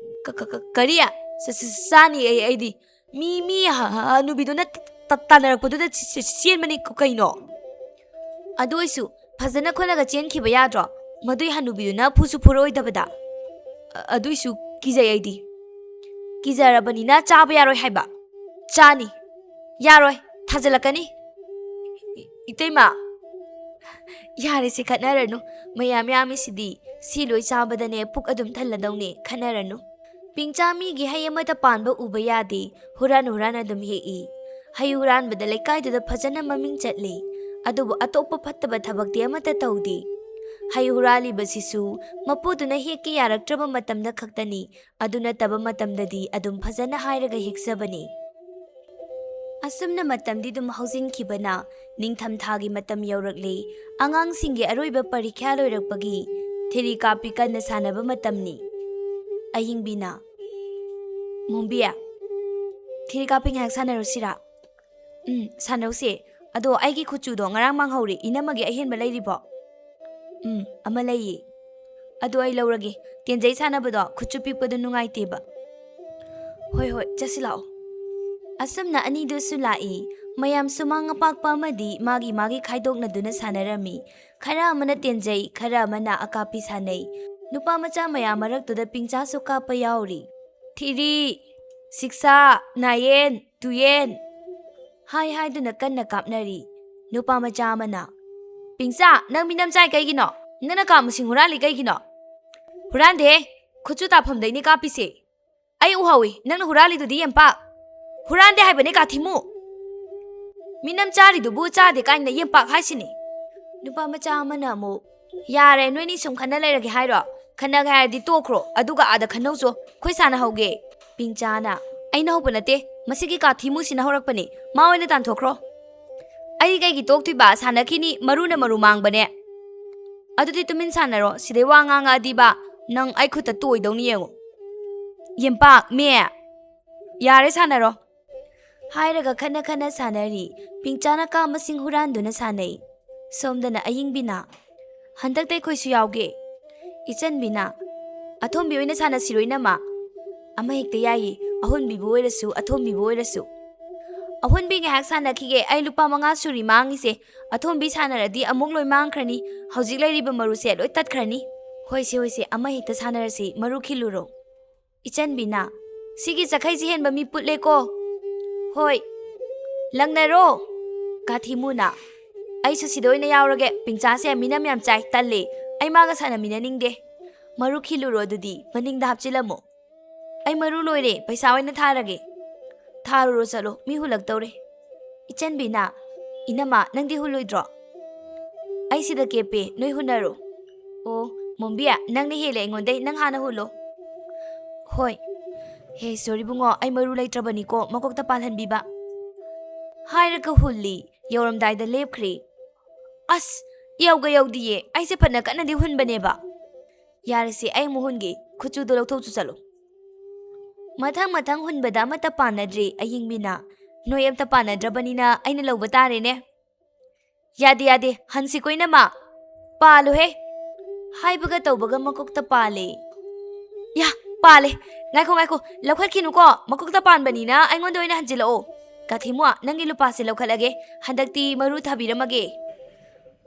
"ꯀ-, ꯀ-, ꯀ-, ꯀꯔꯤ? ꯆ-, ꯆ-, ꯆꯥꯅꯤ ꯑꯩ, ꯑꯩꯗꯤ꯫ ꯃꯤ, ꯃꯤ ꯍ-, ꯍ-, ꯍꯅꯨꯕꯤꯗꯨꯅ ꯇ-, ꯇ-, ꯇꯥꯟꯅꯔꯛꯄꯗꯨꯗ ꯆ-, ꯆ-, ꯆꯦꯟꯕꯅꯤ ꯀ-, ꯀꯩꯅꯣ?" "ꯑꯗꯨ ꯑꯣꯏꯁꯨ ꯐꯖꯅ ꯈꯨꯜꯂꯒ ꯆꯦꯟꯈꯤꯕ ꯌꯥꯗ꯭ꯔꯣ? ꯃꯗꯨꯏ ꯍꯅꯨꯕꯤꯗꯨꯅ ꯐꯨꯁꯨ ꯐꯨꯔꯛꯑꯣꯏꯗꯕꯗ꯫ ꯑ-, ꯑꯗꯨꯏꯁꯨ ꯀꯤꯖꯩ ꯑꯩꯗꯤ꯫" ꯀꯤꯖꯔꯕꯅꯤꯅ ꯆꯥꯕ ꯌꯥꯔꯣꯏ ꯍꯥꯏꯕ? ꯆꯥꯅꯤ꯫ ꯌꯥꯔꯣꯏ꯫ ꯊꯥꯖꯤꯜꯂꯛꯀꯅꯤ꯫ ꯏ-, ꯏꯇꯩꯃ꯫ ꯌꯥꯔꯦꯁꯦ, ꯈꯠꯅꯔꯅꯨ꯫ ꯃꯌꯥꯝ ꯌꯥꯝꯃꯤꯁꯤꯗꯤ꯫ ꯁꯤ ꯂꯣꯏ ꯆꯥꯕꯗꯅꯦ ꯄꯨꯛ ꯑꯗꯨꯝ ꯊꯜꯂꯗꯧꯅꯦ꯫ ꯈꯠꯅꯔꯅꯨ꯫ ꯄꯤꯡꯆꯥ ꯃꯤꯒꯤ ꯍꯩ ꯑꯃꯠꯇ ꯄꯥꯟꯕ ꯎꯕ ꯌꯥꯗꯦ꯫ ꯍꯨꯔꯥꯟ ꯍꯨꯔꯥꯟ ꯑꯗꯨꯝ ꯍꯦꯛꯏ꯫ ꯍꯩ ꯍꯨꯔꯥꯟꯕꯗ ꯂꯩꯀꯥꯏꯗꯨꯗ ꯐꯖꯅ ꯃꯃꯤꯡ ꯆꯠꯂꯤ꯫ ꯑꯗꯨꯕꯨ ꯑꯇꯣꯞꯄ ꯐꯠꯇꯕ ꯊꯕꯛꯇꯤ ꯑꯃꯠꯇ ꯇꯧꯗꯦ꯫ ꯍꯩ ꯍꯨꯔꯥꯜꯂꯤꯕꯁꯤꯁꯨ ꯃꯄꯨꯗꯨꯅ ꯍꯦꯛꯀꯦ ꯌꯥꯔꯛꯇ꯭ꯔꯕ ꯃꯇꯝꯗ ꯈꯛꯇꯅꯤ꯫ ꯑꯗꯨ ꯅꯠꯇꯕ ꯃꯇꯝꯗꯗꯤ ꯑꯗꯨꯝ ꯐꯖꯅ ꯍꯥꯏꯔꯒ ꯍꯦꯛꯆꯕꯅꯤ꯫ ꯑꯁꯨꯝꯅ ꯃꯇꯝꯗꯤ ꯑꯗꯨꯝ ꯍꯧꯖꯤꯟꯈꯤꯕꯅ ꯅꯤꯡꯊꯝꯊꯥꯒꯤ ꯃꯇꯝ ꯌꯧꯔꯛꯂꯦ꯫ ꯑꯉꯥꯡꯁꯤꯡꯒꯤ ꯑꯔꯣꯏꯕ ꯄꯔꯤꯈ꯭ꯌꯥ ꯂꯣꯏꯔꯛꯄꯒꯤ ꯊꯤꯔꯤ ꯀꯥꯞꯄꯤ ꯀꯟꯅ ꯁꯥꯟꯅꯕ ꯃꯇꯝꯅꯤ꯫ ꯑꯌꯤꯡꯕꯤꯅ, "ꯃꯣꯝꯕꯤ, ꯊꯤꯔꯤ ꯀꯥꯞꯄꯤ ꯉꯥꯏꯍꯥꯛ ꯁꯥꯟꯅꯔꯨꯁꯤꯔꯥ?" "ꯎꯝ, ꯁꯥꯟꯅꯧꯁꯦ꯫ ꯑꯗꯣ ꯑꯩꯒꯤ ꯈꯨꯠꯆꯨꯗꯣ ꯉꯔꯥꯡ ꯃꯥꯡꯍꯧꯔꯦ, ꯏꯅꯝꯃꯒꯤ ꯑꯍꯦꯟꯕ ꯂꯩꯔꯤꯕꯣ?" "ꯎꯝ, ꯑꯃ ꯂꯩꯌꯦ꯫ ꯑꯗꯣ ꯑꯩ ꯂꯧꯔꯒꯦ꯫ ꯇꯦꯟꯖꯩ ꯁꯥꯟꯅꯕꯗꯣ ꯈꯨꯠꯆꯨ ꯄꯤꯛꯄꯗꯣ ꯅꯨꯡꯉꯥꯏꯇꯦꯕ꯫" "ꯍꯣꯏ, ꯍꯣꯏ, ꯆꯠꯁꯤ ꯂꯥꯛꯑꯣ꯫" ꯑꯁꯨꯝꯅ ꯑꯅꯤꯗꯨꯁꯨ ꯂꯥꯛꯏ꯫ ꯃꯌꯥꯝ ꯁꯨꯃꯥꯡ ꯑꯄꯥꯛꯄ ꯑꯃꯗꯤ ꯃꯥꯒꯤ ꯃꯥꯒꯤ ꯈꯥꯏꯗꯣꯛꯅꯗꯨꯅ ꯁꯥꯟꯅꯔꯝꯃꯤ꯫ ꯈꯔ ꯑꯃꯅ ꯇꯦꯟꯖꯩ, ꯈꯔ ꯑꯃꯅ ꯑꯀꯥꯞꯄꯤ ꯁꯥꯟꯅꯩ꯫ ꯅꯨꯄꯥ ꯃꯆꯥ ꯃꯌꯥꯝ ꯃꯔꯛꯇꯨꯗ ꯄꯤꯡꯆꯥꯁꯨ ꯀꯥꯞꯄ ꯌꯥꯎꯔꯤ꯫ "ꯊꯤꯔꯤ, ꯁꯤꯛꯁꯥ, ꯅꯥꯌꯦꯟ, ꯇꯨꯌꯦꯟ" ꯍꯥꯏ ꯍꯥꯏꯗꯨꯅ ꯀꯟꯅ ꯀꯥꯞꯅꯔꯤ꯫ ꯅꯨꯄꯥ ꯃꯆꯥ ꯑꯃꯅ, "ꯄꯤꯡꯆꯥ, ꯅꯪ ꯃꯤꯅꯝ ꯆꯥꯏ ꯀꯩꯒꯤꯅꯣ? ꯅꯪꯅ ꯀꯥꯞ ꯃꯁꯤꯡ ꯍꯨꯔꯥꯜꯂꯤ ꯀꯩꯒꯤꯅꯣ?" "ꯍꯨꯔꯥꯟꯗꯦꯍꯦ, ꯈꯨꯠꯆꯨ ꯇꯥꯐꯝꯗꯩꯅꯤ ꯀꯥꯞꯄꯤꯁꯦ꯫ ꯑꯩ ꯎꯍꯧꯏ, ꯅꯪꯅ ꯍꯨꯔꯥꯜꯂꯤꯗꯨꯗꯤ ꯌꯦꯝꯄꯥꯛ꯫ ꯍꯨꯔꯥꯟꯗꯦ ꯍꯥꯏꯕꯅꯦ ꯀꯥꯊꯤꯃꯨ꯫ ꯃꯤꯅꯝ ꯆꯥꯔꯤꯗꯨꯕꯨ ꯆꯥꯗꯦ ꯀꯥꯏꯅ ꯌꯦꯝꯄꯥꯛ ꯍꯥꯏꯁꯤꯅꯤ꯫" ꯅꯨꯄꯥ ꯃꯆꯥ ꯑꯃꯅ ꯑꯃꯨꯛ, "ꯌꯥꯔꯦ, ꯅꯣꯏꯅꯤ ꯁꯨꯝ ꯈꯟꯅ ꯂꯩꯔꯒꯦ ꯍꯥꯏꯔꯣ? ꯈꯟꯅꯒꯦ ꯍꯥꯏꯔꯗꯤ ꯇꯣꯛꯈ꯭ꯔꯣ, ꯑꯗꯨꯒ ꯑꯥꯗ ꯈꯟꯅꯧꯆꯣ, ꯑꯩꯈꯣꯏ ꯁꯥꯟꯅꯍꯧꯒꯦ꯫" ꯄꯤꯡꯆꯥꯅ, "ꯑꯩꯅ ꯍꯧꯕ ꯅꯠꯇꯦ, ꯃꯁꯤꯒꯤ ꯀꯥꯊꯤꯃꯨꯁꯤꯅ ꯍꯧꯔꯛꯄꯅꯤ, ꯃꯥ ꯑꯣꯏꯅ ꯇꯥꯟꯊꯣꯛꯈ꯭ꯔꯣ꯫" "ꯑꯩꯗꯤ ꯀꯩꯒꯤ ꯇꯣꯛꯇꯣꯏꯕ? ꯁꯥꯟꯅꯈꯤꯅꯤ, ꯃꯔꯨꯅ ꯃꯔꯨ ꯃꯥꯡꯕꯅꯦ꯫" "ꯑꯗꯨꯗꯤ ꯇꯨꯃꯤꯟ ꯁꯥꯟꯅꯔꯣ, ꯁꯤꯗꯩ ꯋꯥ ꯉꯥꯡꯉꯛꯑꯗꯤꯕ ꯅꯪ ꯑꯩ ꯈꯨꯠꯇ ꯇꯣꯏꯗꯧꯅꯤ ꯌꯦꯡꯉꯣ꯫" "ꯌꯦꯝꯄꯥꯛ, ꯃꯦ!" "ꯌꯥꯔꯦ, ꯁꯥꯟꯅꯔꯣ꯫" ꯍꯥꯏꯔꯒ ꯈꯠꯅ ꯈꯠꯅ ꯁꯥꯟꯅꯔꯤ꯫ ꯄꯤꯡꯆꯥꯅ ꯀꯥꯞ ꯃꯁꯤꯡ ꯍꯨꯔꯥꯟꯗꯨꯅ ꯁꯥꯟꯅꯩ꯫ ꯁꯣꯝꯗꯅ ꯑꯌꯤꯡꯕꯤꯅ, "ꯍꯟꯗꯛꯇ ꯑꯩꯈꯣꯏꯁꯨ ꯌꯥꯎꯒꯦ꯫" ꯏꯆꯟꯕꯤꯅ, "ꯑꯊꯣꯝꯕꯤ ꯑꯣꯏꯅ ꯁꯥꯟꯅꯁꯤꯔꯣ ꯏꯅꯝꯃ?" "ꯑꯃ ꯍꯦꯛꯇ ꯌꯥꯏꯌꯦ, ꯑꯍꯨꯟꯕꯤꯕꯨ ꯑꯣꯏꯔꯁꯨ, ꯑꯊꯣꯝꯕꯤꯕꯨ ꯑꯣꯏꯔꯁꯨ꯫" "ꯑꯍꯨꯟꯕꯤ ꯉꯥꯏꯍꯥꯛ ꯁꯥꯟꯅꯈꯤꯒꯦ, ꯑꯩ ꯂꯨꯄꯥ ꯃꯉꯥ ꯁꯨꯔꯤ ꯃꯥꯡꯉꯤꯁꯦ꯫ ꯑꯊꯣꯝꯕꯤ ꯁꯥꯟꯅꯔꯗꯤ ꯑꯃꯨꯛ ꯂꯣꯏ ꯃꯥꯡꯈ꯭ꯔꯅꯤ, ꯍꯧꯖꯤꯛ ꯂꯩꯔꯤꯕ ꯃꯔꯨꯁꯦ ꯂꯣꯏ ꯇꯠꯈ꯭ꯔꯅꯤ꯫" "ꯍꯣꯏꯁꯦ, ꯍꯣꯏꯁꯦ, ꯑꯃ ꯍꯦꯛꯇ ꯁꯥꯟꯅꯔꯁꯤ, ꯃꯔꯨ ꯈꯤꯜꯂꯨꯔꯣ꯫" ꯏꯆꯟꯕꯤꯅ, ꯁꯤꯒꯤ ꯆꯈꯩꯁꯤ ꯍꯦꯟꯕ ꯃꯤ ꯄꯨꯠꯂꯦꯀꯣ꯫ ꯍꯣꯏ, ꯂꯪꯅꯔꯣ꯫ ꯀꯥꯊꯤꯃꯨꯅ, "ꯑꯩꯁꯨ ꯁꯤꯗ ꯑꯣꯏꯅ ꯌꯥꯎꯔꯒꯦ꯫ ꯄꯤꯡꯆꯥꯁꯦ ꯃꯤꯅꯝ ꯌꯥꯝ ꯆꯥꯏ, ꯇꯜꯂꯦ꯫ ꯑꯩ ꯃꯥꯒ ꯁꯥꯟꯅꯃꯤꯟꯅꯅꯤꯡꯗꯦ꯫ ꯃꯔꯨ ꯈꯤꯜꯂꯨꯔꯣ ꯑꯗꯨꯗꯤ, ꯃꯅꯤꯡꯗ ꯍꯥꯞꯆꯤꯜꯂꯝꯃꯣ꯫ ꯑꯩ ꯃꯔꯨ ꯂꯣꯏꯔꯦ, ꯄꯩꯁꯥ ꯑꯣꯏꯅ ꯊꯥꯔꯒꯦ꯫ ꯊꯥꯔꯨꯔꯣ ꯆꯠꯂꯣ, ꯃꯤ ꯍꯨꯜꯂꯛꯇꯧꯔꯦ꯫ ꯏꯆꯟꯕꯤꯅ, ꯏꯅꯝꯃ, ꯅꯪꯗꯤ ꯍꯨꯜꯂꯣꯏꯗ꯭ꯔꯣ? ꯑꯩ ꯁꯤꯗ ꯀꯦꯞꯄꯦ, ꯅꯣꯏ ꯍꯨꯟꯅꯔꯣ꯫ ꯑꯣ, ꯃꯣꯝꯕꯤ, ꯅꯪꯅ ꯍꯦꯜꯂꯦ ꯑꯩꯉꯣꯟꯗꯩ, ꯅꯪ ꯍꯥꯟꯅ ꯍꯨꯜꯂꯣ꯫ ꯍꯣꯏ꯫ ꯍꯦ, ꯁꯣꯔꯤ ꯕꯨꯡꯉꯣ, ꯑꯩ ꯃꯔꯨ ꯂꯩꯇ꯭ꯔꯕꯅꯤꯀꯣ, ꯃꯀꯣꯛꯇ ꯄꯥꯜꯍꯟꯕꯤꯕ꯫ ꯍꯥꯏꯔꯒ ꯍꯨꯜꯂꯤ, ꯌꯧꯔꯝꯗꯥꯏꯗ ꯂꯦꯞꯈ꯭ꯔꯦ꯫ ꯑꯁ, ꯌꯧꯒ ꯌꯧꯗꯤꯌꯦ, ꯑꯩꯁꯦ ꯐꯅ ꯀꯟꯅꯗꯤ ꯍꯨꯟꯕꯅꯦꯕ꯫ ꯌꯥꯔꯦꯁꯦ, ꯑꯩ ꯑꯃꯨꯛ ꯍꯨꯟꯒꯦ, ꯈꯨꯠꯆꯨꯗꯣ ꯂꯧꯊꯣꯛꯆꯨ ꯆꯠꯂꯣ꯫ ꯃꯊꯪ ꯃꯊꯪ ꯍꯨꯟꯕꯗ ꯑꯃꯠꯇ ꯄꯥꯟꯅꯗ꯭ꯔꯦ ꯑꯌꯤꯡꯕꯤꯅ꯫ ꯅꯣꯏ ꯑꯝꯇ ꯄꯥꯟꯅꯗ꯭ꯔꯕꯅꯤꯅ ꯑꯩꯅ ꯂꯧꯕ ꯇꯥꯔꯦꯅꯦ꯫ ꯌꯥꯗꯦ, ꯌꯥꯗꯦ, ꯍꯟꯁꯤꯀꯣ ꯏꯅꯝꯃ꯫ ꯄꯥꯜꯂꯨꯍꯦ꯫ ꯍꯥꯏꯕꯒ ꯇꯧꯕꯒ ꯃꯀꯣꯛꯇ ꯄꯥꯜꯂꯦ꯫ ꯌꯥ, ꯄꯥꯜꯂꯦ꯫ ꯉꯥꯏꯈꯣ, ꯉꯥꯏꯈꯣ, ꯂꯧꯈꯠꯈꯤꯅꯨꯀꯣ꯫ ꯃꯀꯣꯛꯇ ꯄꯥꯟꯕꯅꯤꯅ ꯑꯩꯉꯣꯟꯗ ꯑꯣꯏꯅ ꯍꯟꯖꯤꯜꯂꯛꯑꯣ꯫ ꯀꯥꯊꯤꯃꯨ, ꯅꯪꯒꯤ ꯂꯨꯄꯥꯁꯦ ꯂꯧꯈꯠꯂꯒꯦ꯫ ꯍꯟꯗꯛꯇꯤ ꯃꯔꯨ ꯊꯥꯕꯤꯔꯝꯃꯒꯦ꯫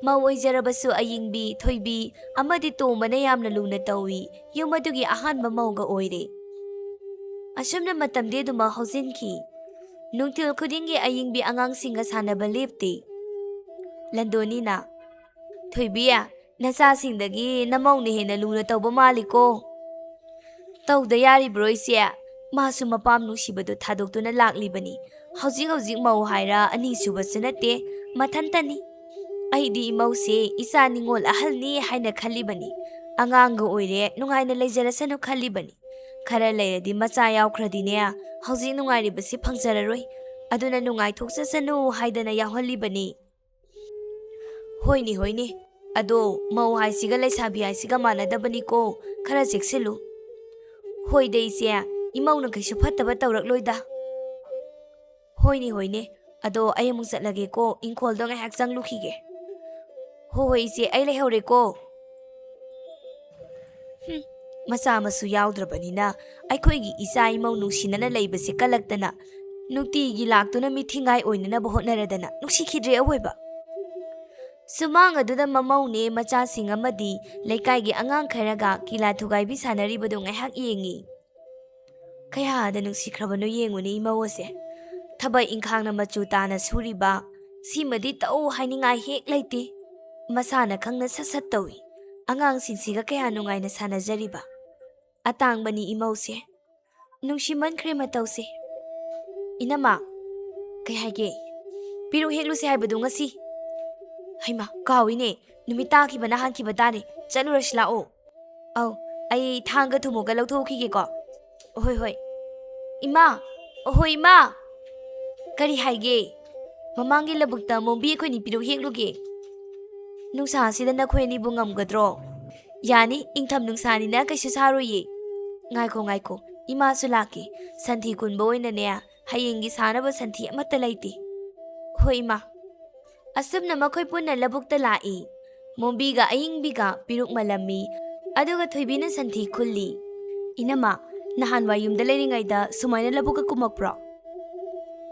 ꯃꯧ ꯑꯣꯏꯖꯔꯕꯁꯨ ꯑꯌꯤꯡꯕꯤ, ꯊꯣꯏꯕꯤ ꯑꯃꯗꯤ ꯇꯣꯝꯕꯅ ꯌꯥꯝꯅ ꯂꯨꯅ ꯇꯧꯏ꯫ ꯌꯨꯝ ꯑꯗꯨꯒꯤ ꯑꯍꯥꯟꯕ ꯃꯧꯒ ꯑꯣꯏꯔꯦ꯫ ꯑꯁꯨꯝꯅ ꯃꯇꯝꯗꯤ ꯑꯗꯨꯃꯛ ꯍꯧꯖꯤꯟꯈꯤ꯫ ꯅꯨꯡꯊꯤꯜ ꯈꯨꯗꯤꯡꯒꯤ ꯑꯌꯤꯡꯕꯤ ꯑꯉꯥꯡꯁꯤꯡꯒ ꯁꯥꯟꯅꯕ ꯂꯦꯞꯇꯦ꯫ ꯂꯟꯗꯣꯅꯤꯅ, "ꯊꯣꯏꯕꯤ, ꯅꯆꯥꯁꯤꯡꯗꯒꯤ ꯅꯃꯧꯅ ꯍꯦꯟꯅ ꯂꯨꯅ ꯇꯧꯕ ꯃꯥꯜꯂꯤꯀꯣ?" "ꯇꯧꯗ ꯌꯥꯔꯤꯕ꯭ꯔꯣ, ꯏꯆꯦ? ꯃꯥꯁꯨ ꯃꯄꯥꯝ ꯅꯨꯡꯁꯤꯕꯗꯨ ꯊꯥꯗꯣꯛꯇꯨꯅ ꯂꯥꯛꯂꯤꯕꯅꯤ꯫ ꯍꯧꯖꯤꯛ ꯍꯧꯖꯤꯛ ꯃꯧ ꯍꯥꯏꯔ ꯑꯅꯤꯁꯨꯕꯁꯨ ꯅꯠꯇꯦ, ꯃꯊꯟꯇꯅꯤ꯫ ꯑꯩꯗꯤ ꯏꯃꯧꯁꯦ ꯏꯆꯥ ꯅꯤꯉꯣꯜ ꯑꯍꯜꯅꯤ ꯍꯥꯏꯅ ꯈꯜꯂꯤꯕꯅꯤ꯫ ꯑꯉꯥꯡꯒ ꯑꯣꯏꯔꯦ, ꯅꯨꯡꯉꯥꯏꯅ ꯂꯩꯖꯔꯁꯅꯨ ꯈꯜꯂꯤꯕꯅꯤ꯫ ꯈꯔ ꯂꯩꯔꯗꯤ ꯃꯆꯥ ꯌꯥꯎꯈ꯭ꯔꯗꯤꯅꯦ, ꯍꯧꯖꯤꯛ ꯅꯨꯡꯉꯥꯏꯔꯤꯕꯁꯤ ꯐꯪꯖꯔꯔꯣꯏ꯫ ꯑꯗꯨꯅ ꯅꯨꯡꯉꯥꯏꯊꯣꯛꯆꯁꯅꯨ ꯍꯥꯏꯗꯅ ꯌꯥꯎꯍꯜꯂꯤꯕꯅꯤ꯫" "ꯍꯣꯏꯅꯦ, ꯍꯣꯏꯅꯦ꯫ ꯑꯗꯣ ꯃꯧ ꯍꯥꯏꯁꯤꯒ ꯂꯩꯁꯥꯕꯤ ꯍꯥꯏꯁꯤꯒ ꯃꯥꯟꯅꯗꯕꯅꯤꯀꯣ꯫ ꯈꯔ ꯆꯦꯛꯁꯤꯜꯂꯨ꯫" "ꯍꯣꯏꯗ ꯏꯆꯦ, ꯏꯃꯧꯅ ꯀꯩꯁꯨ ꯐꯠꯇꯕ ꯇꯧꯔꯛꯂꯣꯏꯗ꯫" "ꯍꯣꯏꯅꯦ, ꯍꯣꯏꯅꯦ꯫ ꯑꯗꯣ ꯑꯩ ꯑꯃꯨꯛ ꯆꯠꯂꯒꯦꯀꯣ, ꯏꯪꯈꯣꯜꯗꯣ ꯉꯥꯏꯍꯥꯛ ꯆꯪꯂꯨꯈꯤꯒꯦ꯫" "ꯍꯣꯏ, ꯍꯣꯏ ꯏꯆꯦ, ꯑꯩ ꯂꯩꯍꯧꯔꯦꯀꯣ꯫" ꯍꯨꯝ, ꯃꯆꯥ ꯃꯁꯨ ꯌꯥꯎꯗ꯭ꯔꯕꯅꯤꯅ ꯑꯩꯈꯣꯏꯒꯤ ꯏꯆꯥ ꯏꯃꯧ ꯅꯨꯡꯁꯤꯅꯅ ꯂꯩꯕꯁꯦ ꯀꯜꯂꯛꯇꯅ ꯅꯨꯡꯇꯤꯒꯤ ꯂꯥꯛꯇꯨꯅ ꯃꯤꯊꯤꯡꯒꯥꯏ ꯑꯣꯏꯅꯅꯕ ꯍꯣꯠꯅꯔꯗꯅ ꯅꯨꯡꯁꯤꯈꯤꯗ꯭ꯔꯦ ꯑꯋꯣꯏꯕ꯫ ꯁꯨꯃꯥꯡ ꯑꯗꯨꯗ ꯃꯃꯧꯅꯦ, ꯃꯆꯥꯁꯤꯡ ꯑꯃꯗꯤ ꯂꯩꯀꯥꯏꯒꯤ ꯑꯉꯥꯡ ꯈꯔꯒ ꯀꯤꯂꯥ ꯊꯨꯒꯥꯏꯕꯤ ꯁꯥꯟꯅꯔꯤꯕꯗꯨ ꯉꯥꯏꯍꯥꯛ ꯌꯦꯡꯉꯤ꯫ ꯀꯌꯥꯗ ꯅꯨꯡꯁꯤꯈ꯭ꯔꯕꯅꯣ ꯌꯦꯡꯉꯨꯅꯦ ꯏꯃꯧ ꯑꯁꯦ꯫ ꯊꯕꯛ ꯏꯪꯈꯥꯡꯅ ꯃꯆꯨ ꯇꯥꯅ ꯁꯨꯔꯤꯕ, ꯁꯤꯃꯗꯤ ꯇꯧ ꯍꯥꯏꯅꯤꯡꯉꯥꯏ ꯍꯦꯛ ꯂꯩꯇꯦ꯫ ꯃꯁꯥꯅ ꯈꯪꯅ ꯁꯠ ꯁꯠ ꯇꯧꯏ꯫ ꯑꯉꯥꯡꯁꯤꯡꯁꯤꯒ ꯀꯌꯥ ꯅꯨꯡꯉꯥꯏꯅ ꯁꯥꯟꯅꯖꯔꯤꯕ꯫ ꯑꯇꯥꯡꯕꯅꯤ ꯏꯃꯧꯁꯦ꯫ ꯅꯨꯡꯁꯤꯃꯟꯈ꯭ꯔꯦ ꯃꯇꯧꯁꯦ꯫ ꯏꯅꯝꯃ, ꯀꯩ ꯍꯥꯏꯒꯦ? ꯄꯤꯔꯨꯛ ꯍꯦꯛꯂꯨꯁꯦ ꯍꯥꯏꯕꯗꯣ ꯉꯁꯤ꯫ ꯍꯩꯃꯥ, ꯀꯥꯎꯏꯅꯦ꯫ ꯅꯨꯃꯤꯠ ꯇꯥꯈꯤꯕꯅ ꯍꯥꯟꯈꯤꯕ ꯇꯥꯔꯦ꯫ ꯆꯠꯂꯨꯔꯁꯤ ꯂꯥꯛꯑꯣ꯫ ꯑꯧ, ꯑꯩ ꯊꯥꯡꯒ ꯊꯨꯝꯃꯣꯛꯀ ꯂꯧꯊꯣꯛꯈꯤꯒꯦꯀꯣ꯫ ꯍꯣꯏ, ꯍꯣꯏ꯫ ꯏꯃꯥ! ꯑꯍꯣꯏ, ꯏꯃꯥ! ꯀꯔꯤ ꯍꯥꯏꯒꯦ? ꯃꯃꯥꯡꯒꯤ ꯂꯧꯕꯨꯛꯇ ꯃꯣꯝꯕꯤ ꯑꯩꯈꯣꯏꯅꯤ ꯄꯤꯔꯨꯛ ꯍꯦꯛꯂꯨꯒꯦ꯫ ꯅꯨꯡꯁꯥꯁꯤꯗ ꯅꯈꯣꯏ ꯑꯅꯤꯕꯨ ꯉꯝꯒꯗ꯭ꯔꯣ? ꯌꯥꯅꯤ, ꯏꯪꯊꯝ ꯅꯨꯡꯁꯥꯅꯤꯅ ꯀꯩꯁꯨ ꯁꯥꯔꯣꯏꯌꯦ꯫ ꯉꯥꯏꯈꯣ, ꯉꯥꯏꯈꯣ, ꯏꯃꯥꯁꯨ ꯂꯥꯛꯀꯦ꯫ ꯁꯟꯊꯤ ꯈꯨꯟꯕ ꯑꯣꯏꯅꯅꯦ, ꯍꯌꯦꯡꯒꯤ ꯁꯥꯅꯕ ꯁꯟꯊꯤ ꯑꯃꯠꯇ ꯂꯩꯇꯦ꯫ ꯍꯣꯏ, ꯏꯃꯥ꯫ ꯑꯁꯨꯝꯅ ꯃꯈꯣꯏ ꯄꯨꯟꯅ ꯂꯧꯕꯨꯛꯇ ꯂꯥꯛꯏ꯫ ꯃꯣꯝꯕꯤꯒ ꯑꯌꯤꯡꯕꯤꯒ ꯄꯤꯔꯨꯛ ꯃꯜꯂꯝꯃꯤ꯫ ꯑꯗꯨꯒ ꯊꯣꯏꯕꯤꯅ ꯁꯟꯊꯤ ꯈꯨꯜꯂꯤ꯫ ꯏꯅꯝꯃ, ꯅꯍꯥꯟꯋꯥꯏ ꯌꯨꯝꯗ ꯂꯩꯔꯤꯉꯩꯗ ꯁꯨꯃꯥꯏꯅ ꯂꯧꯕꯨꯛꯀ ꯀꯨꯝꯃꯛꯄ꯭ꯔꯣ?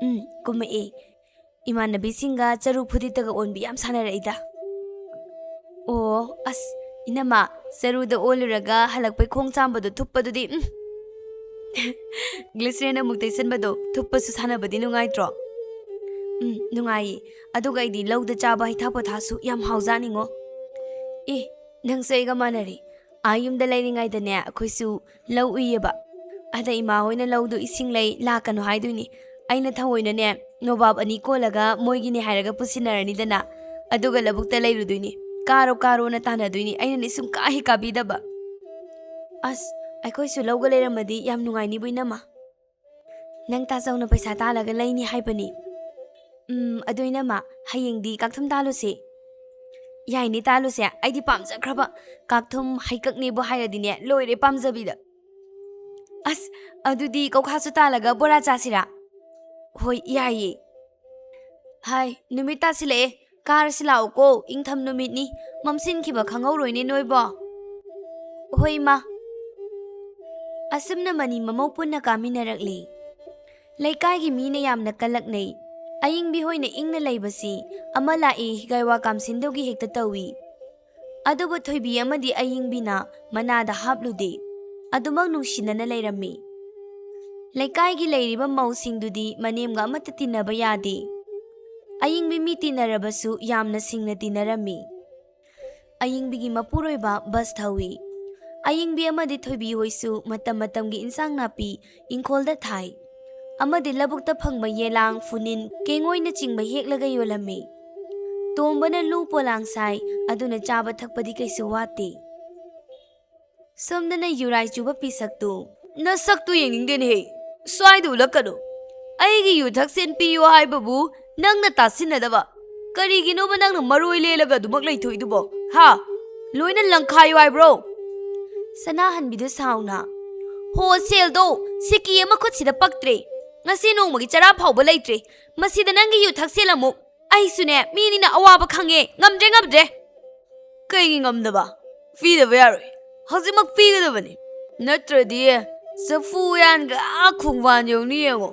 ꯎꯝ, ꯀꯨꯝꯃꯛꯑꯦ꯫ ꯏꯃꯥꯟꯅꯕꯤꯁꯤꯡꯒ ꯆꯔꯨ ꯐꯨꯗꯤꯠꯇꯒ ꯑꯣꯟꯕꯤ ꯌꯥꯝ ꯁꯥꯟꯅꯔꯛꯏꯗ꯫ ꯑꯣ, ꯑꯁ, ꯏꯅꯝꯃ, ꯆꯔꯨꯗ ꯑꯣꯜꯂꯨꯔꯒ ꯍꯜꯂꯛꯄꯩ ꯈꯣꯡ ꯆꯥꯝꯕꯗꯣ ꯊꯨꯞꯄꯗꯨꯗꯤ, ꯎꯝ꯫ Glycerin ꯑꯃꯨꯛ ꯇꯩꯁꯟꯕꯗꯣ ꯊꯨꯞꯄꯁꯨ ꯁꯥꯟꯅꯕꯗꯤ ꯅꯨꯡꯉꯥꯏꯇ꯭ꯔꯣ? ꯎꯝ, ꯅꯨꯡꯉꯥꯏꯌꯦ꯫ ꯑꯗꯨꯒ ꯑꯩꯗꯤ ꯂꯧꯗ ꯆꯥꯕ ꯍꯩꯊꯥ ꯄꯣꯊꯥꯁꯨ ꯌꯥꯝ ꯍꯥꯎꯖꯥꯠꯅꯤꯉꯣ꯫ ꯑꯦ, ꯅꯪꯁꯨ ꯑꯩꯒ ꯃꯥꯟꯅꯔꯦ꯫ ꯑꯥ ꯌꯨꯝꯗ ꯂꯩꯔꯤꯉꯩꯗꯅꯦ, ꯑꯩꯈꯣꯏꯁꯨ ꯂꯧ ꯎꯏꯌꯦꯕ꯫ ꯑꯗ ꯏꯃꯥ ꯍꯣꯏꯅ ꯂꯧꯗꯣ ꯏꯁꯤꯡ ꯂꯩ, ꯂꯥꯛꯀꯅꯨ ꯍꯥꯏꯗꯣꯏꯅꯤ꯫ ꯑꯩꯅ ꯊꯑꯣꯏꯅꯅꯦ, ꯅꯣꯕꯥꯞ ꯑꯅꯤ ꯀꯣꯜꯂꯒ ꯃꯣꯏꯒꯤꯅꯦ ꯍꯥꯏꯔꯒ ꯄꯨꯁꯤꯟꯅꯔꯅꯤꯗꯅ꯫ ꯑꯗꯨꯒ ꯂꯧꯕꯨꯛꯇ ꯂꯩꯔꯨꯗꯣꯏꯅꯤ꯫ "ꯀꯥꯔꯣ, ꯀꯥꯔꯣꯅ" ꯇꯥꯟꯅꯗꯣꯏꯅꯤ꯫ ꯑꯩꯅꯅꯦ ꯁꯨꯡꯀꯥ ꯍꯦꯛ ꯀꯥꯕꯤꯗꯕ꯫ ꯑꯁ, ꯑꯩꯈꯣꯏꯁꯨ ꯂꯧꯒ ꯂꯩꯔꯝꯃꯗꯤ ꯌꯥꯝ ꯅꯨꯡꯉꯥꯏꯅꯤꯕꯨ, ꯏꯅꯝꯃ꯫ ꯅꯪ ꯇꯥꯆꯧꯅ ꯄꯩꯁꯥ ꯇꯥꯜꯂꯒ ꯂꯩꯅꯤ ꯍꯥꯏꯕꯅꯤ꯫ ꯎꯝ, ꯑꯗꯨ ꯏꯅꯝꯃ, ꯍꯌꯦꯡꯗꯤ ꯀꯥꯛꯊꯨꯝ ꯇꯥꯜꯂꯨꯁꯦ꯫ ꯌꯥꯏꯅꯦ, ꯇꯥꯜꯂꯨꯁꯦ꯫ ꯑꯩꯗꯤ ꯄꯥꯝꯖꯈ꯭ꯔꯕ ꯀꯥꯛꯊꯨꯝ ꯍꯩꯀꯛꯅꯦꯕꯨ ꯍꯥꯏꯔꯗꯤꯅꯦ, ꯂꯣꯏꯔꯦ ꯄꯥꯝꯖꯕꯤꯗ꯫ ꯑꯁ, ꯑꯗꯨꯗꯤ ꯀꯧꯈꯥꯁꯨ ꯇꯥꯜꯂꯒ ꯕꯣꯔꯥ ꯆꯥꯁꯤꯔꯥ? ꯍꯣꯏ, ꯌꯥꯏꯌꯦ꯫ ꯍꯥꯏ, ꯅꯨꯃꯤꯠ ꯇꯥꯁꯤꯜꯂꯛꯑꯦ꯫ ꯀꯥꯔꯁꯤ ꯂꯥꯛꯎꯀꯣ, ꯏꯪꯊꯝ ꯅꯨꯃꯤꯠꯅꯤ꯫ ꯃꯝꯁꯤꯟꯈꯤꯕ ꯈꯪꯍꯧꯔꯣꯏꯅꯦ ꯅꯣꯏꯕꯣ꯫ ꯍꯣꯏ, ꯏꯃꯥ꯫ ꯑꯁꯨꯝꯅ ꯃꯅꯤ ꯃꯃꯧ ꯄꯨꯟꯅ ꯀꯥꯃꯤꯟꯅꯔꯛꯂꯤ꯫ ꯂꯩꯀꯥꯏꯒꯤ ꯃꯤꯅ ꯌꯥꯝꯅ ꯀꯜꯂꯛꯅꯩ꯫ ꯑꯌꯤꯡꯕꯤ ꯍꯣꯏꯅ ꯏꯪꯅ ꯂꯩꯕꯁꯤ ꯑꯃ ꯂꯥꯛꯏ ꯍꯤꯒꯥꯏꯋꯥ ꯀꯥꯝꯁꯤꯟꯗꯧꯒꯤ ꯍꯦꯛꯇ ꯇꯧꯏ꯫ ꯑꯗꯨꯕꯨ ꯊꯣꯏꯕꯤ ꯑꯃꯗꯤ ꯑꯌꯤꯡꯕꯤꯅ ꯃꯅꯥꯗ ꯍꯥꯞꯂꯨꯗꯦ꯫ ꯑꯗꯨꯃꯛ ꯅꯨꯡꯁꯤꯅꯅ ꯂꯩꯔꯝꯃꯤ꯫ ꯂꯩꯀꯥꯏꯒꯤ ꯂꯩꯔꯤꯕ ꯃꯧꯁꯤꯡꯗꯨꯗꯤ ꯃꯅꯦꯝꯒ ꯑꯃꯠꯇ ꯇꯤꯟꯅꯕ ꯌꯥꯗꯦ꯫ ꯑꯌꯤꯡꯕꯤ ꯃꯤ ꯇꯤꯟꯅꯔꯕꯁꯨ ꯌꯥꯝꯅ ꯁꯤꯡꯅ ꯇꯤꯟꯅꯔꯝꯃꯤ꯫ ꯑꯌꯤꯡꯕꯤꯒꯤ ꯃꯄꯨꯔꯣꯏꯕ ꯕꯁ ꯊꯧꯏ꯫ ꯑꯌꯤꯡꯕꯤ ꯑꯃꯗꯤ ꯊꯣꯏꯕꯤ ꯍꯣꯏꯁꯨ ꯃꯇꯝ ꯃꯇꯝꯒꯤ ꯏꯟꯁꯥꯡ ꯅꯥꯄꯤ ꯏꯪꯈꯣꯜꯗ ꯊꯥꯏ꯫ ꯑꯃꯗꯤ ꯂꯧꯕꯨꯛꯇ ꯐꯪꯕ ꯌꯦꯂꯥꯡ, ꯐꯨꯅꯤꯟ, ꯀꯦꯡꯉꯣꯏꯅꯆꯤꯡꯕ ꯍꯦꯛꯂꯒ ꯌꯣꯜꯂꯝꯃꯤ꯫ ꯇꯣꯝꯕꯅ ꯂꯨ ꯄꯣꯂꯥꯡ ꯁꯥꯏ, ꯑꯗꯨꯅ ꯆꯥꯕ ꯊꯛꯄꯗꯤ ꯀꯩꯁꯨ ꯋꯥꯠꯇꯦ꯫ ꯁꯣꯝꯗꯅ ꯌꯨꯔꯥꯏ ꯆꯨꯕ ꯄꯤꯁꯛꯇꯨ꯫ ꯅꯁꯛꯇꯨ ꯌꯦꯡꯅꯤꯡꯗꯦꯅꯦꯍꯦ꯫ ꯁ꯭ꯋꯥꯏꯗ ꯎꯠꯂꯛꯀꯅꯨ꯫ ꯑꯩꯒꯤ ꯌꯨ ꯊꯛꯁꯦꯟ ꯄꯤꯌꯨ ꯍꯥꯏꯕꯕꯨ ꯅꯪꯅ ꯇꯥꯁꯤꯟꯅꯗꯕ꯫ ꯀꯔꯤꯒꯤꯅꯣꯕ ꯅꯪꯅ ꯃꯔꯣꯏ ꯂꯦꯜꯂꯒ ꯑꯗꯨꯃꯛ ꯂꯩꯊꯣꯛꯏꯗꯨꯕꯣ? ꯍꯥ? ꯂꯣꯏꯅ ꯂꯪꯈꯥꯏꯌꯨ ꯍꯥꯏꯕ꯭ꯔꯣ? ꯁꯅꯥꯍꯟꯕꯤꯗꯨ ꯁꯥꯎꯅ꯫ ꯍꯣ, ꯁꯦꯜꯗꯣ ꯁꯤꯀꯤ ꯑꯃ ꯈꯨꯠꯁꯤꯗ ꯄꯛꯇ꯭ꯔꯦ꯫ ꯉꯁꯤ ꯅꯣꯡꯃꯒꯤ ꯆꯔꯥ ꯐꯥꯎꯕ ꯂꯩꯇ꯭ꯔꯦ꯫ ꯃꯁꯤꯗ ꯅꯪꯒꯤ ꯌꯨ ꯊꯛꯁꯦꯜ ꯑꯃꯨꯛ꯫ ꯑꯩꯁꯨꯅꯦ, ꯃꯤꯅꯤꯅ ꯑꯋꯥꯕ ꯈꯪꯉꯦ꯫ ꯉꯝꯗ꯭ꯔꯦ, ꯉꯝꯗ꯭ꯔꯦ꯫ ꯀꯩꯒꯤ ꯉꯝꯗꯕ? ꯄꯤꯗꯕ ꯌꯥꯔꯣꯏ꯫ ꯍꯧꯖꯤꯛꯃꯛ ꯄꯤꯒꯗꯕꯅꯤ꯫ ꯅꯠꯇ꯭ꯔꯗꯤ ꯆꯐꯨ ꯎꯌꯥꯟꯒ ꯑꯥ ꯈꯣꯡꯕꯥꯟ ꯌꯧꯅꯤ ꯌꯦꯡꯉꯣ꯫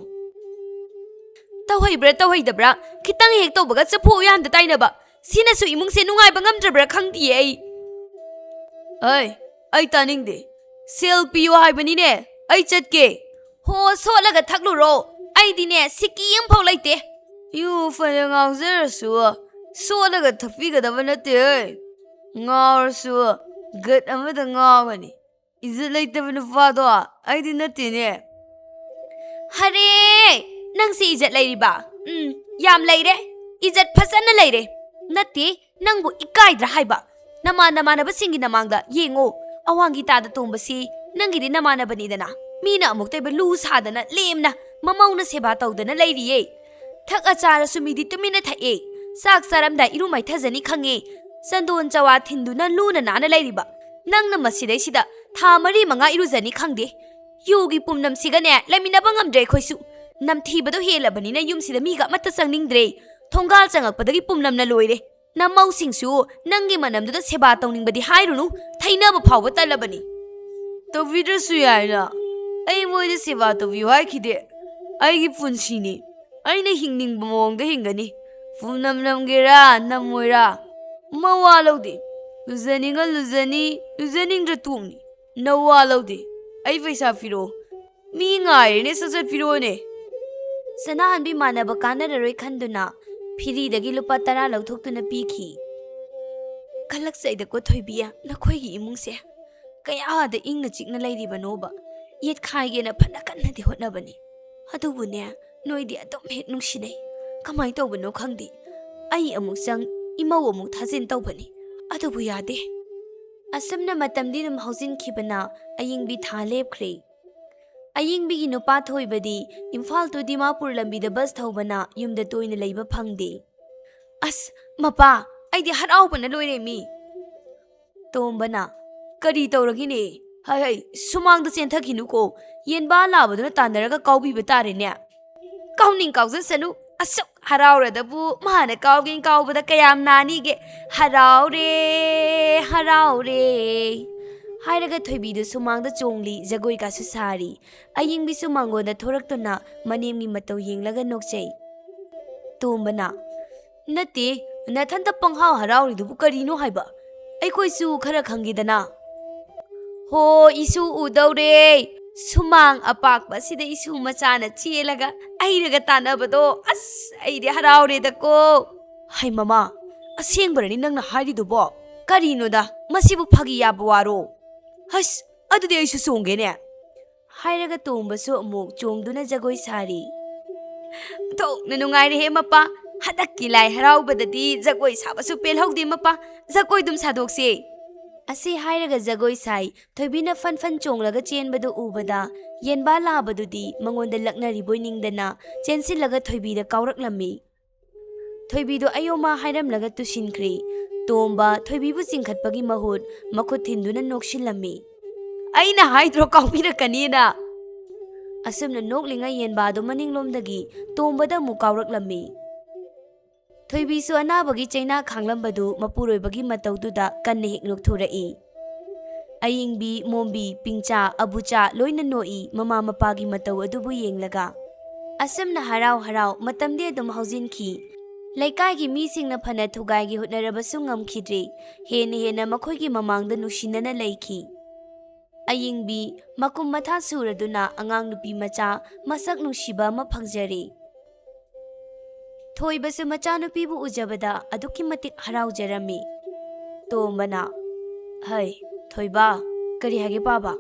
ꯇꯧꯍꯩꯕ꯭ꯔꯥ ꯇꯧꯍꯩꯗꯕ꯭ꯔꯥ? ꯈꯤꯇꯪ ꯍꯦꯛ ꯇꯧꯕꯒ ꯆꯐꯨ ꯎꯌꯥꯟꯗ ꯇꯥꯏꯅꯕ꯫ ꯁꯤꯅꯁꯨ ꯏꯃꯨꯡꯁꯦ ꯅꯨꯡꯉꯥꯏꯕ ꯉꯝꯗ꯭ꯔꯕ꯭ꯔꯥ ꯈꯪꯗꯤꯌꯦ ꯑꯩ꯫ ꯑꯩ, ꯑꯩ ꯇꯥꯅꯤꯡꯗꯦ꯫ ꯁꯦꯜ ꯄꯤꯌꯣ ꯍꯥꯏꯕꯅꯤꯅꯦ꯫ ꯑꯩ ꯆꯠꯀꯦ꯫ ꯍꯣ, ꯁꯣꯠꯂꯒ ꯊꯛꯂꯨꯔꯣ꯫ ꯑꯩꯗꯤꯅꯦ, ꯁꯤꯀꯤ ꯑꯃꯐꯥꯎ ꯂꯩꯇꯦ꯫ ꯌꯨ ꯐꯅ ꯉꯥꯎꯖꯔꯁꯨ, ꯁꯣꯠꯂꯒ ꯊꯛꯄꯤꯒꯗꯕ ꯅꯠꯇꯦ꯫ ꯉꯥꯎꯔꯁꯨ ꯒꯠ ꯑꯃꯗ ꯉꯥꯎꯒꯅꯤ꯫ ꯏꯖꯠ ꯂꯩꯇꯕ ꯅꯨꯄꯥꯗꯣ ꯑꯩꯗꯤ ꯅꯠꯇꯦꯅꯦ꯫ ꯍꯔꯦ! ꯅꯪꯁꯦ ꯏꯖꯠ ꯂꯩꯔꯤꯕ? ꯎꯝ, ꯌꯥꯝ ꯂꯩꯔꯦ꯫ ꯏꯖꯠ ꯐꯖꯅ ꯂꯩꯔꯦ꯫ ꯅꯠꯇꯦ, ꯅꯪꯕꯨ ꯏꯀꯥꯏꯗ꯭ꯔꯥ ꯍꯥꯏꯕ? ꯅꯃꯥꯟ ꯅꯃꯥꯟꯅꯕꯁꯤꯡꯒꯤ ꯅꯃꯥꯡꯗ ꯌꯦꯡꯉꯣ, ꯑꯋꯥꯡꯒꯤ ꯇꯥꯗ ꯇꯣꯡꯕꯁꯤ ꯅꯪꯒꯤꯗꯤ ꯅꯃꯥꯟꯅꯕꯅꯤꯗꯅ꯫ ꯃꯤꯅ ꯑꯃꯨꯛꯇꯣꯏꯕ ꯂꯨ ꯁꯥꯗꯅ ꯂꯦꯝꯅ ꯃꯃꯧꯅ ꯁꯦꯕꯥ ꯇꯧꯗꯅ ꯂꯩꯔꯤꯌꯦ꯫ ꯊꯛꯑ ꯆꯥꯔꯁꯨ ꯃꯤꯗꯤ ꯇꯨꯃꯤꯟꯅ ꯊꯛꯑꯦ꯫ ꯆꯥꯛ ꯆꯥꯔꯝꯗꯥꯏ ꯏꯔꯨ ꯃꯥꯏꯊꯖꯅꯤ ꯈꯪꯉꯦ꯫ ꯆꯟꯗꯣꯟ ꯆꯋꯥ ꯊꯤꯟꯗꯨꯅ ꯂꯨꯅ ꯅꯥꯟꯅ ꯂꯩꯔꯤꯕ ꯅꯪꯅ ꯃꯁꯤꯗꯩꯁꯤꯗ ꯊꯥ ꯃꯔꯤ ꯃꯉꯥ ꯏꯔꯨꯖꯅꯤ ꯈꯪꯗꯦ꯫ ꯌꯨꯒꯤ ꯄꯨꯝꯅꯝꯁꯤꯒꯅꯦ ꯂꯩꯃꯤꯟꯅꯕ ꯉꯝꯗ꯭ꯔꯦ ꯑꯩꯈꯣꯏꯁꯨ꯫ ꯅꯝꯊꯤꯕꯗꯣ ꯍꯦꯜꯂꯕꯅꯤꯅ ꯌꯨꯝꯁꯤꯗ ꯃꯤꯒ ꯑꯃꯠꯇ ꯆꯪꯅꯤꯡꯗ꯭ꯔꯦ꯫ ꯊꯣꯡꯒꯥꯜ ꯆꯪꯉꯛꯄꯗꯒꯤ ꯄꯨꯝꯅꯝꯅ ꯂꯣꯏꯔꯦ꯫ ꯅꯃꯧꯁꯤꯡꯁꯨ ꯅꯪꯒꯤ ꯃꯅꯝꯗꯨꯗ ꯁꯦꯕꯥ ꯇꯧꯅꯤꯡꯕꯗꯤ ꯍꯥꯏꯔꯨꯅꯨ, ꯊꯩꯅꯕ ꯐꯥꯎꯕ ꯇꯜꯂꯕꯅꯤ꯫ ꯇꯧꯕꯤꯗ꯭ꯔꯁꯨ ꯌꯥꯏꯅ, ꯑꯩ ꯃꯣꯏꯗ ꯁꯦꯕꯥ ꯇꯧꯕꯤꯌꯨ ꯍꯥꯏꯈꯤꯗꯦ꯫ ꯑꯩꯒꯤ ꯄꯨꯟꯁꯤꯅꯤ, ꯑꯩꯅ ꯍꯤꯡꯅꯤꯡꯕ ꯃꯑꯣꯡꯗ ꯍꯤꯡꯒꯅꯤ꯫ ꯄꯨꯝꯅꯝ ꯅꯝꯒꯦꯔꯥ ꯅꯝꯃꯣꯏꯔꯥ, ꯃꯋꯥ ꯂꯧꯗꯦ꯫ ꯂꯨꯖꯅꯤꯡꯉ ꯂꯨꯖꯅꯤ, ꯂꯨꯖꯅꯤꯡꯗ꯭ꯔ ꯇꯣꯛꯅꯤ꯫ ꯅꯋꯥ ꯂꯧꯗꯦ꯫ ꯑꯩ ꯄꯩꯁꯥ ꯄꯤꯔꯛꯑꯣ꯫ ꯃꯤ ꯉꯥꯏꯔꯤꯅꯦ, ꯁꯠ ꯁꯠ ꯄꯤꯔꯛꯑꯣꯅꯦ꯫ ꯁꯅꯥꯍꯟꯕꯤ ꯃꯥꯟꯅꯕ ꯀꯥꯟꯅꯔꯔꯣꯏ ꯈꯟꯗꯨꯅ ꯐꯤꯔꯤꯗꯒꯤ ꯂꯨꯄꯥ ꯇꯔꯥ ꯂꯧꯊꯣꯛꯇꯨꯅ ꯄꯤꯈꯤ꯫ "ꯈꯜꯂꯛꯆꯩꯗꯀꯣ ꯊꯣꯏꯕꯤ, ꯅꯈꯣꯏꯒꯤ ꯏꯃꯨꯡꯁꯦ ꯀꯌꯥꯗ ꯏꯪꯅ ꯆꯤꯛꯅ ꯂꯩꯔꯤꯕꯅꯣꯕ꯫ ꯌꯦꯠꯈꯥꯏꯒꯦꯅ ꯐꯅ ꯀꯟꯅꯗꯤ ꯍꯣꯠꯅꯕꯅꯤ, ꯑꯗꯨꯕꯨꯅꯦ, ꯅꯣꯏꯗꯤ ꯑꯗꯨꯝ ꯍꯦꯛ ꯅꯨꯡꯁꯤꯅꯩ꯫ ꯀꯃꯥꯏꯅ ꯇꯧꯕꯅꯣ ꯈꯪꯗꯦ꯫ ꯑꯩ ꯑꯃꯨꯛ ꯆꯪ, ꯏꯃꯧ ꯑꯃꯨꯛ ꯊꯥꯖꯤꯟ ꯇꯧꯕꯅꯤ, ꯑꯗꯨꯕꯨ ꯌꯥꯗꯦ꯫" ꯑꯁꯨꯝꯅ ꯃꯇꯝꯗꯤ ꯑꯗꯨꯝ ꯍꯧꯖꯤꯟꯈꯤꯕꯅ ꯑꯌꯤꯡꯕꯤ ꯊꯥ ꯂꯦꯞꯈ꯭ꯔꯦ꯫ ꯑꯌꯤꯡꯕꯤꯒꯤ ꯅꯨꯄꯥ ꯊꯣꯏꯕꯗꯤ ꯏꯝꯐꯥꯜ to ꯗꯤꯃꯥꯄꯨꯔ ꯂꯝꯕꯤꯗ ꯕꯁ ꯊꯧꯕꯅ ꯌꯨꯝꯗ ꯇꯣꯏꯅ ꯂꯩꯕ ꯐꯪꯗꯦ꯫ "ꯑꯁ, ꯃꯄꯥ, ꯑꯩꯗꯤ ꯍꯔꯥꯎꯕꯅ ꯂꯣꯏꯔꯦ ꯃꯤ!" ꯇꯣꯝꯕꯅ, "ꯀꯔꯤ ꯇꯧꯔꯒꯦꯅꯦ? ꯍꯩ ꯍꯩ, ꯁꯨꯃꯥꯡꯗ ꯆꯦꯟꯊꯈꯤꯅꯨꯀꯣ, ꯌꯦꯟꯕꯥ ꯂꯥꯕꯗꯨꯅ ꯇꯥꯟꯅꯔꯒ ꯀꯥꯎꯕꯤꯕ ꯇꯥꯔꯦꯅꯦ꯫" "ꯀꯥꯎꯅꯤꯡ ꯀꯥꯎꯖꯁꯅꯨ, ꯑꯁꯨꯛ ꯍꯔꯥꯎꯔꯗꯕꯨ ꯃꯥꯅ ꯀꯥꯎꯒꯦꯅ ꯀꯥꯎꯕꯗ ꯀꯌꯥꯝ ꯅꯥꯅꯤꯒꯦ꯫ ꯍꯔꯥꯎꯔꯦ, ꯍꯔꯥꯎꯔꯦ꯫" ꯍꯥꯏꯔꯒ ꯊꯣꯏꯕꯤꯗꯨ ꯁꯨꯃꯥꯡꯗ ꯆꯣꯡꯂꯤ, ꯖꯒꯣꯏꯒꯁꯨ ꯁꯥꯔꯤ꯫ ꯑꯌꯤꯡꯕꯤꯁꯨ ꯃꯉꯣꯟꯗ ꯊꯣꯔꯛꯇꯨꯅ ꯃꯅꯦꯝꯒꯤ ꯃꯇꯧ ꯌꯦꯡꯂꯒ ꯅꯣꯛꯆꯩ꯫ ꯇꯣꯝꯕꯅ, "ꯅꯠꯇꯦ, ꯅꯊꯟꯇ ꯄꯪꯍꯥꯎ ꯍꯔꯥꯎꯔꯤꯗꯨꯕꯨ ꯀꯔꯤꯅꯣ ꯍꯥꯏꯕ? ꯑꯩꯈꯣꯏꯁꯨ ꯈꯔ ꯈꯪꯒꯦꯗꯅ꯫" "ꯍꯣ, ꯏꯁꯨ ꯎꯗꯧꯔꯦ꯫ ꯁꯨꯃꯥꯡ ꯑꯄꯥꯛꯄ ꯑꯁꯤꯗ ꯏꯁꯨ ꯃꯆꯥꯅ ꯆꯦꯜꯂꯒ ꯍꯩꯔꯒ ꯇꯥꯟꯅꯕꯗꯣ, ꯑꯁ, ꯑꯩꯗꯤ ꯍꯔꯥꯎꯔꯦꯗꯀꯣ꯫" "ꯍꯩ ꯃꯃꯥ, ꯑꯁꯦꯡꯕꯔꯅꯤ ꯅꯪꯅ ꯍꯥꯏꯔꯤꯗꯨꯕꯣ? ꯀꯔꯤꯅꯣꯗ, ꯃꯁꯤꯕꯨ ꯐꯥꯒꯤ ꯌꯥꯕ ꯋꯥꯔꯣ? ꯍꯁ, ꯑꯗꯨꯗꯤ ꯑꯩꯁꯨ ꯆꯣꯡꯒꯦꯅꯦ꯫" ꯍꯥꯏꯔꯒ ꯇꯣꯝꯕꯁꯨ ꯑꯃꯨꯛ ꯆꯣꯡꯗꯨꯅ ꯖꯒꯣꯏ ꯁꯥꯔꯤ꯫ "ꯑꯣꯟꯊꯣꯛꯅ ꯅꯨꯡꯉꯥꯏꯔꯦꯍꯦ ꯃꯄꯥ, ꯍꯟꯗꯛꯀꯤ ꯂꯥꯏ ꯍꯔꯥꯎꯕꯗꯗꯤ ꯖꯒꯣꯏ ꯁꯥꯕꯁꯨ ꯄꯦꯜꯍꯧꯗꯦ ꯃꯄꯥ, ꯖꯒꯣꯏꯗꯨꯝ ꯁꯥꯗꯣꯛꯁꯦ꯫" ꯑꯁꯤ ꯍꯥꯏꯔꯒ ꯖꯒꯣꯏ ꯁꯥꯏ꯫ ꯊꯣꯏꯕꯤꯅ ꯐꯟ ꯐꯟ ꯆꯣꯡꯂꯒ ꯆꯦꯟꯕꯗꯨ ꯎꯕꯗ ꯌꯦꯟꯕꯥ ꯂꯥꯕꯗꯨꯗꯤ ꯃꯉꯣꯟꯗ ꯂꯛꯅꯔꯤꯕꯣꯏ ꯅꯤꯡꯗꯅ ꯆꯦꯟꯁꯤꯜꯂꯒ ꯊꯣꯏꯕꯤꯗ ꯀꯥꯎꯔꯛꯂꯝꯃꯤ꯫ ꯊꯣꯏꯕꯤꯗꯨ ꯑꯌꯣꯃꯥ ꯍꯥꯏꯔꯝꯂꯒ ꯇꯨꯁꯤꯟꯈ꯭ꯔꯦ꯫ ꯇꯣꯝꯕ ꯊꯣꯏꯕꯤꯕꯨ ꯆꯤꯡꯈꯠꯄꯒꯤ ꯃꯍꯨꯠ ꯃꯈꯨꯠ ꯊꯤꯟꯗꯨꯅ ꯅꯣꯛꯁꯤꯜꯂꯝꯃꯤ꯫ "ꯑꯩꯅ ꯍꯥꯏꯗ꯭ꯔꯣ ꯀꯥꯎꯕꯤꯔꯛꯀꯅꯤꯅ?" ꯑꯁꯨꯝꯅ ꯅꯣꯛꯂꯤꯉꯩ ꯌꯦꯟꯕꯥꯗꯨ ꯃꯅꯤꯡꯂꯣꯝꯗꯒꯤ ꯇꯣꯝꯕꯗ ꯑꯃꯨꯛ ꯀꯥꯎꯔꯛꯂꯝꯃꯤ꯫ ꯊꯣꯏꯕꯤꯁꯨ ꯑꯅꯥꯕꯒꯤ ꯆꯩꯅꯥ ꯈꯥꯡꯂꯝꯕꯗꯨ ꯃꯄꯨꯔꯣꯏꯕꯒꯤ ꯃꯇꯧꯗꯨꯗ ꯀꯟꯅ ꯍꯦꯛ ꯅꯣꯛꯊꯣꯔꯛꯏ꯫ ꯑꯌꯤꯡꯕꯤ, ꯃꯣꯝꯕꯤ, ꯄꯤꯡꯆꯥ, ꯑꯕꯨꯆꯥ ꯂꯣꯏꯅ ꯅꯣꯛꯏ ꯃꯃꯥ ꯃꯄꯥꯒꯤ ꯃꯇꯧ ꯑꯗꯨꯕꯨ ꯌꯦꯡꯂꯒ꯫ ꯑꯁꯨꯝꯅ ꯍꯔꯥꯎ ꯍꯔꯥꯎ ꯃꯇꯝꯗꯤ ꯑꯗꯨꯝ ꯍꯧꯖꯤꯟꯈꯤ꯫ ꯂꯩꯀꯥꯏꯒꯤ ꯃꯤꯁꯤꯡꯅ ꯐꯅ ꯊꯨꯒꯥꯏꯒꯦ ꯍꯣꯠꯅꯔꯕꯁꯨ ꯉꯝꯈꯤꯗ꯭ꯔꯦ꯫ ꯍꯦꯟꯅ ꯍꯦꯟꯅ ꯃꯈꯣꯏꯒꯤ ꯃꯃꯥꯡꯗ ꯅꯨꯡꯁꯤꯅꯅ ꯂꯩꯈꯤ꯫ ꯑꯌꯤꯡꯕꯤ ꯃꯀꯨꯝ ꯃꯊꯥ ꯁꯨꯔꯗꯨꯅ ꯑꯉꯥꯡ ꯅꯨꯄꯤ ꯃꯆꯥ ꯃꯁꯛ ꯅꯨꯡꯁꯤꯕ ꯑꯃ ꯐꯪꯖꯔꯦ꯫ ꯊꯣꯏꯕꯁꯨ ꯃꯆꯥꯅꯨꯄꯤꯕꯨ ꯎꯖꯕꯗ ꯑꯗꯨꯛꯀꯤ ꯃꯇꯤꯛ ꯍꯔꯥꯎꯖꯔꯝꯃꯤ꯫ ꯇꯣꯝꯕꯅ, "ꯍꯩ, ꯊꯣꯏꯕ, ꯀꯔꯤ ꯍꯥꯏꯒꯦ ꯄꯥꯕ?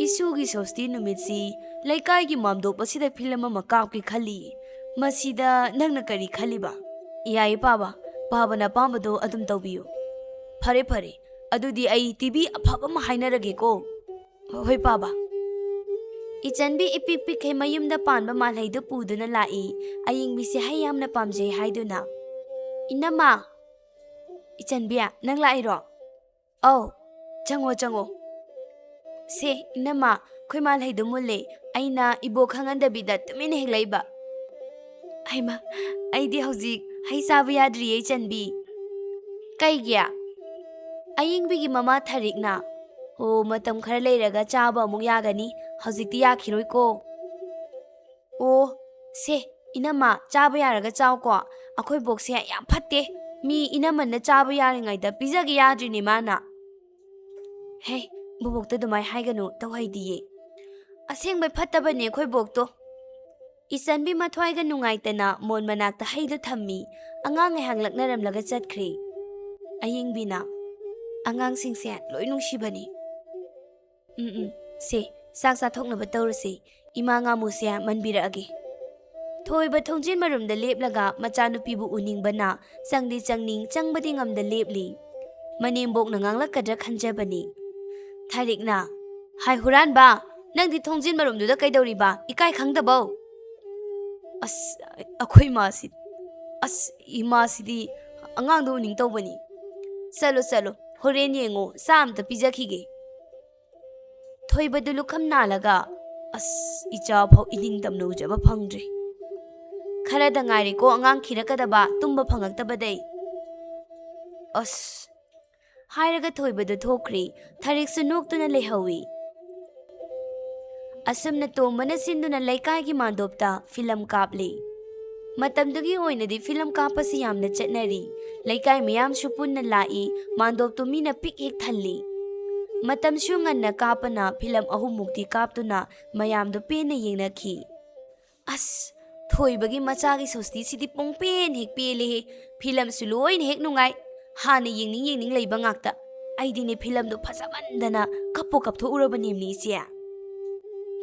ꯏꯁꯨꯒꯤ ꯁꯣꯁꯇꯤ ꯅꯨꯃꯤꯠꯁꯤ ꯂꯩꯀꯥꯏꯒꯤ ꯃꯥꯝꯗꯣꯞ ꯑꯁꯤꯗ ꯐꯤꯂꯝ ꯑꯃ ꯀꯥꯞꯀꯦ ꯈꯜꯂꯤ꯫ ꯃꯁꯤꯗ ꯅꯪꯅ ꯀꯔꯤ ꯈꯜꯂꯤꯕ?" "ꯌꯥꯏꯌꯦ ꯄꯥꯕ, ꯄꯥꯕꯅ ꯑꯄꯥꯝꯕꯗꯣ ꯑꯗꯨꯝ ꯇꯧꯕꯤꯌꯨ꯫" "ꯐꯔꯦ ꯐꯔꯦ, ꯑꯗꯨꯗꯤ ꯑꯩ ꯇꯤ ꯚꯤ ꯑꯐꯕ ꯑꯃ ꯍꯥꯏꯅꯔꯒꯦꯀꯣ꯫" "ꯍꯣꯏ ꯄꯥꯕ꯫" ꯏꯆꯟꯕꯤ ꯏꯄꯤꯛ ꯄꯤꯛꯈꯩ ꯃꯌꯨꯝꯗ ꯄꯥꯟꯕ ꯃꯥꯜꯍꯩꯗꯨ ꯄꯨꯗꯨꯅ ꯂꯥꯛꯏ꯫ ꯑꯌꯤꯡꯕꯤꯁꯦ ꯍꯩ ꯌꯥꯝꯅ ꯄꯥꯝꯖꯩ ꯍꯥꯏꯗꯨꯅ꯫ "ꯏꯅꯝꯃ!" "ꯏꯆꯟꯕꯤ, ꯅꯪ ꯂꯥꯛꯏꯔꯣ?" "ꯑꯧ, ꯆꯪꯉꯣ, ꯆꯪꯉꯣ꯫" "ꯁꯦ, ꯏꯅꯝꯃ, ꯑꯩꯈꯣꯏ ꯃꯥꯜꯍꯩꯗꯣ ꯃꯨꯜꯂꯦ꯫ ꯑꯩꯅ ꯏꯕꯣꯛ ꯈꯪꯍꯟꯗꯕꯤꯗ ꯇꯨꯃꯤꯟꯅ ꯍꯦꯛꯂꯛꯏꯕ꯫" "ꯍꯩꯃꯥ, ꯑꯩꯗꯤ ꯍꯧꯖꯤꯛ ꯍꯩ ꯆꯥꯕ ꯌꯥꯗ꯭ꯔꯤꯌꯦ, ꯏꯆꯟꯕꯤ꯫" "ꯀꯩꯒꯤ?" "ꯑꯌꯤꯡꯕꯤꯒꯤ ꯃꯃꯥ ꯊꯔꯤꯛꯅ, 'ꯑꯣ, ꯃꯇꯝ ꯈꯔ ꯂꯩꯔꯒ ꯆꯥꯕ ꯑꯃꯨꯛ ꯌꯥꯒꯅꯤ, ꯍꯧꯖꯤꯛꯇꯤ ꯌꯥꯈꯤꯔꯣꯏꯀꯣ.'" "ꯑꯣ, ꯁꯦ, ꯏꯅꯝꯃ, ꯆꯥꯕ ꯌꯥꯔꯒ ꯆꯥꯎꯀꯣ꯫ ꯑꯩꯈꯣꯏ ꯕꯣꯛꯁꯦ ꯌꯥꯝ ꯐꯠꯇꯦ꯫ ꯃꯤ ꯏꯅꯝꯃꯅ ꯆꯥꯕ ꯌꯥꯔꯤꯉꯩꯗ ꯄꯤꯖꯒꯦ ꯌꯥꯗ꯭ꯔꯤꯅꯦ ꯃꯥꯅ꯫" "ꯍꯦ, ꯕꯣꯕꯣꯛꯇ ꯑꯗꯨꯃꯥꯏ ꯍꯥꯏꯒꯅꯨ, ꯇꯧꯍꯩꯗꯤꯌꯦ꯫ ꯑꯁꯦꯡꯕꯩ ꯐꯠꯇꯕꯅꯦ ꯑꯩꯈꯣꯏ ꯕꯣꯛꯇꯣ꯫" ꯏꯆꯟꯕꯤ ꯃꯊ꯭ꯋꯥꯏꯒ ꯅꯨꯡꯉꯥꯏꯇꯅ ꯃꯣꯟ ꯃꯅꯥꯛꯇ ꯍꯩꯗꯨ ꯊꯝꯃꯤ꯫ ꯑꯉꯥꯡ ꯉꯥꯏꯍꯥꯛ ꯂꯛꯅꯔꯝꯂꯒ ꯆꯠꯈ꯭ꯔꯦ꯫ ꯑꯌꯤꯡꯕꯤꯅ, "ꯑꯉꯥꯡꯁꯤꯡꯁꯦ ꯂꯣꯏ ꯅꯨꯡꯁꯤꯕꯅꯤ꯫" "ꯎꯝ, ꯎꯝ, ꯁꯦ, ꯆꯥꯛ ꯆꯥꯊꯣꯛꯅꯕ ꯇꯧꯔꯁꯦ꯫ ꯏꯃꯥ ꯉꯥꯃꯨꯁꯦ ꯃꯟꯕꯤꯔꯛꯑꯒꯦ꯫" ꯊꯣꯏꯕ ꯊꯣꯡꯖꯤꯟ ꯃꯔꯨꯝꯗ ꯂꯦꯞꯂꯒ ꯃꯆꯥꯅꯨꯄꯤꯕꯨ ꯎꯅꯤꯡꯕꯅ ꯆꯪꯗꯤ ꯆꯪꯅꯤꯡ, ꯆꯪꯕꯗꯤ ꯉꯝꯗ ꯂꯦꯞꯂꯤ꯫ ꯃꯅꯦꯝꯕꯣꯛꯅ ꯉꯥꯡꯂꯛꯀꯗ꯭ꯔꯥ ꯈꯟꯖꯕꯅꯤ꯫ ꯊꯔꯤꯛꯅ, "ꯍꯥꯏ ꯍꯨꯔꯥꯟꯕ, ꯅꯪꯗꯤ ꯊꯣꯡꯖꯤꯟ ꯃꯔꯨꯝꯗꯨꯗ ꯀꯩꯗꯧꯔꯤꯕ? ꯏꯀꯥꯏ ꯈꯪꯗꯕꯧ?" "ꯑꯁ, ꯑꯩꯈꯣꯏ ꯏꯃꯥꯁꯤ, ꯑꯁ, ꯏꯃꯥꯁꯤꯗꯤ ꯑꯉꯥꯡꯗꯣ ꯎꯅꯤꯡ ꯇꯧꯕꯅꯤ꯫ ꯆꯠꯂꯣ, ꯆꯠꯂꯣ, ꯍꯣꯔꯦꯟ ꯌꯦꯡꯉꯣ, ꯆꯥ ꯑꯝꯇ ꯄꯤꯖꯈꯤꯒꯦ꯫" ꯊꯣꯏꯕꯗꯨ ꯂꯨꯈꯝ ꯅꯥꯜꯂꯒ, "ꯑꯁ, ꯏꯆꯥ ꯐꯥꯎ ꯏꯅꯤꯡꯇꯝꯅ ꯎꯖꯕ ꯐꯪꯗ꯭ꯔꯤ꯫ ꯈꯔꯗ ꯉꯥꯏꯔꯦꯀꯣ ꯑꯉꯥꯡ ꯈꯤꯔꯛꯀꯗꯕ, ꯇꯨꯝꯕ ꯐꯪꯉꯛꯇꯕꯗꯩ꯫ ꯑꯁ꯫" ꯍꯥꯏꯔꯒ ꯊꯣꯏꯕꯗꯨ ꯊꯣꯛꯈ꯭ꯔꯦ꯫ ꯊꯔꯤꯛꯁꯨ ꯅꯣꯛꯇꯨꯅ ꯂꯩꯍꯧꯏ꯫ ꯑꯁꯨꯝꯅ ꯇꯣꯝꯕꯅ ꯁꯤꯟꯗꯨꯅ ꯂꯩꯀꯥꯏꯒꯤ ꯃꯥꯟꯗꯣꯞꯇ ꯐꯤꯂꯝ ꯀꯥꯞꯂꯤ꯫ ꯃꯇꯝꯗꯨꯒꯤ ꯑꯣꯏꯅꯗꯤ ꯐꯤꯂꯝ ꯀꯥꯞꯄꯁꯤ ꯌꯥꯝꯅ ꯆꯠꯅꯔꯤ꯫ ꯂꯩꯀꯥꯏ ꯃꯤꯌꯥꯝꯁꯨ ꯄꯨꯟꯅ ꯂꯥꯛꯏ꯫ ꯃꯥꯟꯗꯣꯞꯇꯨ ꯃꯤꯅ ꯄꯤꯛ ꯍꯦꯛ ꯊꯜꯂꯤ꯫ ꯃꯇꯝꯁꯨ ꯉꯟꯅ ꯀꯥꯞꯄꯅ ꯐꯤꯂꯝ ꯑꯍꯨꯝꯃꯨꯛꯇꯤ ꯀꯥꯞꯇꯨꯅ ꯃꯌꯥꯝꯗꯣ ꯄꯦꯟꯅ ꯌꯦꯡꯅꯈꯤ꯫ "ꯑꯁ, ꯊꯣꯏꯕꯒꯤ ꯃꯆꯥꯒꯤ ꯁꯣꯁꯇꯤꯁꯤꯗꯤ ꯄꯨꯡꯄꯦꯟ ꯍꯦꯛ ꯄꯦꯜꯂꯦꯍꯦ꯫ ꯐꯤꯂꯝꯁꯨ ꯂꯣꯏꯅ ꯍꯦꯛ ꯅꯨꯡꯉꯥꯏ꯫ ꯍꯥꯟꯅ ꯌꯦꯡꯅꯤꯡ ꯌꯦꯡꯅꯤꯡ ꯂꯩꯕ ꯉꯥꯛꯇ꯫ ꯑꯩꯗꯤꯅꯦ ꯐꯤꯂꯝꯗꯣ ꯐꯖꯃꯟꯗꯅ ꯀꯞꯄꯨ ꯀꯞꯊꯣꯛꯎꯔꯕꯅꯦꯝꯅꯦ ꯏꯆꯦ꯫"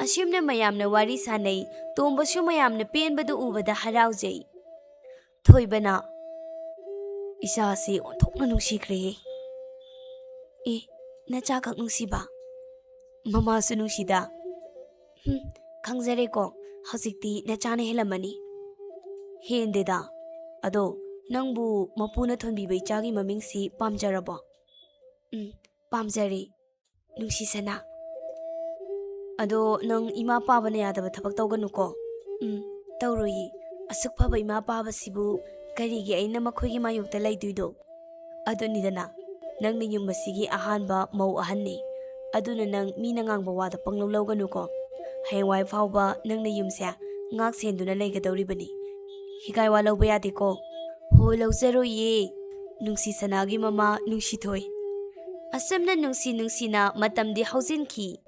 ꯑꯁꯨꯝꯅ ꯃꯌꯥꯝꯅ ꯋꯥꯔꯤ ꯁꯥꯅꯩ꯫ ꯇꯣꯝꯕꯁꯨ ꯃꯌꯥꯝꯅ ꯄꯦꯟꯕꯗꯨ ꯎꯕꯗ ꯍꯔꯥꯎꯖꯩ꯫ ꯊꯣꯏꯕꯅ, "ꯏꯆꯥꯁꯤ ꯑꯣꯟꯊꯣꯛꯅ ꯅꯨꯡꯁꯤꯈ꯭ꯔꯦꯍꯦ꯫ ꯑꯦ, ꯅꯆꯥꯈꯛ ꯅꯨꯡꯁꯤꯕ? ꯃꯃꯥꯁꯨ ꯅꯨꯡꯁꯤꯗ꯫" "ꯍꯨꯝ, ꯈꯪꯖꯔꯦꯀꯣ, ꯍꯧꯖꯤꯛꯇꯤ ꯅꯆꯥꯅ ꯍꯦꯜꯂꯝꯃꯅꯤ꯫" "ꯍꯦꯟꯗꯦꯗ꯫ ꯑꯗꯣ ꯅꯪꯕꯨ ꯃꯄꯨꯅ ꯊꯣꯟꯕꯤꯕ ꯏꯆꯥꯒꯤ ꯃꯃꯤꯡꯁꯤ ꯄꯥꯝꯖꯔꯕꯣ?" "ꯎꯝ, ꯄꯥꯝꯖꯔꯦ, ꯅꯨꯡꯁꯤꯁꯅꯥ꯫" "ꯑꯗꯣ ꯅꯪ ꯏꯃꯥ ꯄꯥꯕꯅ ꯌꯥꯗꯕ ꯊꯕꯛ ꯇꯧꯒꯅꯨꯀꯣ꯫" "ꯎꯝ, ꯇꯧꯔꯣꯏꯌꯦ꯫ ꯑꯁꯨꯛ ꯐꯕ ꯏꯃꯥ ꯄꯥꯕꯁꯤꯕꯨ ꯀꯔꯤꯒꯤ ꯑꯩꯅ ꯃꯈꯣꯏꯒꯤ ꯃꯥꯌꯣꯛꯇ ꯂꯩꯗꯣꯏꯗꯣ? ꯑꯗꯨꯅꯤꯗꯅ, ꯅꯪꯅ ꯌꯨꯝ ꯑꯁꯤꯒꯤ ꯑꯍꯥꯟꯕ ꯃꯧ ꯑꯍꯟꯅꯤ꯫ ꯑꯗꯨꯅ ꯅꯪ ꯃꯤꯅ ꯉꯥꯡꯕ ꯋꯥꯗ ꯄꯪꯂꯧ ꯂꯧꯒꯅꯨꯀꯣ꯫ ꯍꯌꯦꯡꯋꯥꯏ ꯐꯥꯎꯕ ꯅꯪꯅ ꯌꯨꯝꯁꯦ ꯉꯥꯛ ꯁꯦꯟꯗꯨꯅ ꯂꯩꯒꯗꯧꯔꯤꯕꯅꯤ꯫ ꯍꯤꯒꯥꯏ ꯋꯥ ꯂꯧꯕ ꯌꯥꯗꯦꯀꯣ꯫" "ꯍꯣꯏ, ꯂꯧꯖꯔꯣꯏꯌꯦ, ꯅꯨꯡꯁꯤ ꯁꯅꯥꯒꯤ ꯃꯃꯥ ꯅꯨꯡꯁꯤꯊꯣꯏ꯫" ꯑꯁꯨꯝꯅ ꯅꯨꯡꯁꯤ ꯅꯨꯡꯁꯤꯅ ꯃꯇꯝꯗꯤ ꯍꯧꯖꯤꯟꯈꯤ꯫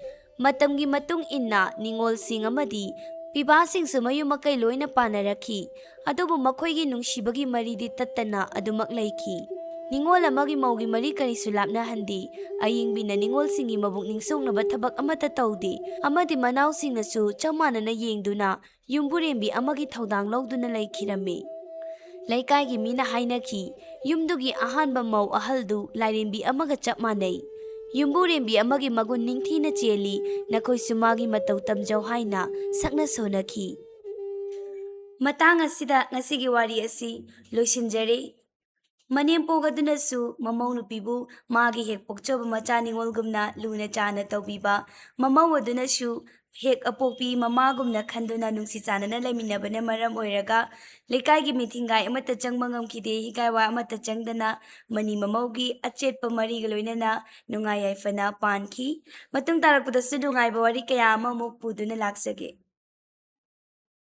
ꯃꯇꯝꯒꯤ ꯃꯇꯨꯡ ꯏꯟꯅ ꯅꯤꯉꯣꯜꯁꯤꯡ ꯑꯃꯗꯤ ꯄꯤꯕꯥꯁꯤꯡꯁꯨ ꯃꯌꯨꯝ ꯃꯀꯩ ꯂꯣꯏꯅ ꯄꯥꯟꯅꯔꯛꯈꯤ꯫ ꯑꯗꯨꯕꯨ ꯃꯈꯣꯏꯒꯤ ꯅꯨꯡꯁꯤꯕꯒꯤ ꯃꯔꯤꯗꯤ ꯇꯠꯇꯅ ꯑꯗꯨꯃꯛ ꯂꯩꯈꯤ꯫ ꯅꯤꯉꯣꯜ ꯑꯃꯒꯤ ꯃꯧꯒꯤ ꯃꯔꯤ ꯀꯔꯤꯁꯨ ꯂꯥꯞꯅꯍꯟꯗꯦ꯫ ꯑꯌꯤꯡꯕꯤꯅ ꯅꯤꯉꯣꯜꯁꯤꯡꯒꯤ ꯃꯕꯨꯛꯅꯤꯡ ꯁꯣꯛꯅꯕ ꯊꯕꯛ ꯑꯃꯠꯇ ꯇꯧꯗꯦ꯫ ꯑꯃꯗꯤ ꯃꯅꯥꯎꯁꯤꯡꯅꯁꯨ ꯆꯞ ꯃꯥꯟꯅꯅ ꯌꯦꯡꯗꯨꯅ ꯌꯨꯝꯕꯨꯔꯦꯝꯕꯤ ꯑꯃꯒꯤ ꯊꯧꯗꯥꯡ ꯂꯧꯗꯨꯅ ꯂꯩꯈꯤꯔꯝꯃꯤ꯫ ꯂꯩꯀꯥꯏꯒꯤ ꯃꯤꯅ ꯍꯥꯏꯅꯈꯤ, ꯌꯨꯝꯗꯨꯒꯤ ꯑꯍꯥꯟꯕ ꯃꯧ ꯑꯍꯜꯗꯨ ꯂꯥꯏꯔꯦꯝꯕꯤ ꯑꯃꯒ ꯆꯞ ꯃꯥꯟꯅꯩ꯫ ꯌꯨꯝꯕꯨꯔꯦꯝꯕꯤ ꯑꯃꯒꯤ ꯃꯒꯨꯟ ꯅꯤꯡꯊꯤꯅ ꯆꯦꯜꯂꯤ, ꯅꯈꯣꯏꯁꯨ ꯃꯥꯒꯤ ꯃꯇꯧ ꯇꯝꯖꯧ ꯍꯥꯏꯅ ꯁꯛꯅ ꯁꯣꯟꯅꯈꯤ꯫ ꯃꯇꯥꯡ ꯑꯁꯤꯗ ꯉꯁꯤꯒꯤ ꯋꯥꯔꯤ ꯑꯁꯤ ꯂꯣꯏꯁꯤꯟꯖꯔꯦ꯫ ꯃꯅꯦꯝꯄꯣꯛ ꯑꯗꯨꯅꯁꯨ ꯃꯃꯧ ꯅꯨꯄꯤꯕꯨ ꯃꯥꯒꯤ ꯍꯦꯛ ꯄꯣꯛꯆꯕ ꯃꯆꯥ ꯅꯤꯉꯣꯜꯒꯨꯝꯅ ꯂꯨꯅ ꯆꯥꯟꯅ ꯇꯧꯕꯤꯕ, ꯃꯃꯧ ꯑꯗꯨꯅꯁꯨ ꯍꯦꯛ ꯑꯄꯣꯛꯄꯤ ꯃꯃꯥꯒꯨꯝꯅ ꯈꯟꯗꯨꯅ ꯅꯨꯡꯁꯤ ꯆꯥꯟꯅꯅ ꯂꯩꯃꯤꯟꯅꯕꯅ ꯃꯔꯝ ꯑꯣꯏꯔꯒ ꯂꯩꯀꯥꯏꯒꯤ ꯃꯤꯊꯤꯡꯒꯥꯏ ꯑꯃꯠꯇ ꯆꯪꯕ ꯉꯝꯈꯤꯗꯦ, ꯍꯤꯒꯥꯏ ꯋꯥ ꯑꯃꯠꯇ ꯆꯪꯗꯅ ꯃꯅꯤ ꯃꯃꯧꯒꯤ ꯑꯆꯦꯠꯄ ꯃꯔꯤꯒ ꯂꯣꯏꯅꯅ ꯅꯨꯡꯉꯥꯏ ꯌꯥꯏꯐꯅ ꯄꯥꯟꯈꯤ꯫ ꯃꯇꯨꯡ ꯇꯥꯔꯛꯄꯗꯁꯨ ꯅꯨꯡꯉꯥꯏꯕ ꯋꯥꯔꯤ ꯀꯌꯥ ꯑꯃꯃꯨꯛ ꯄꯨꯗꯨꯅ ꯂꯥꯛꯆꯒꯦ꯫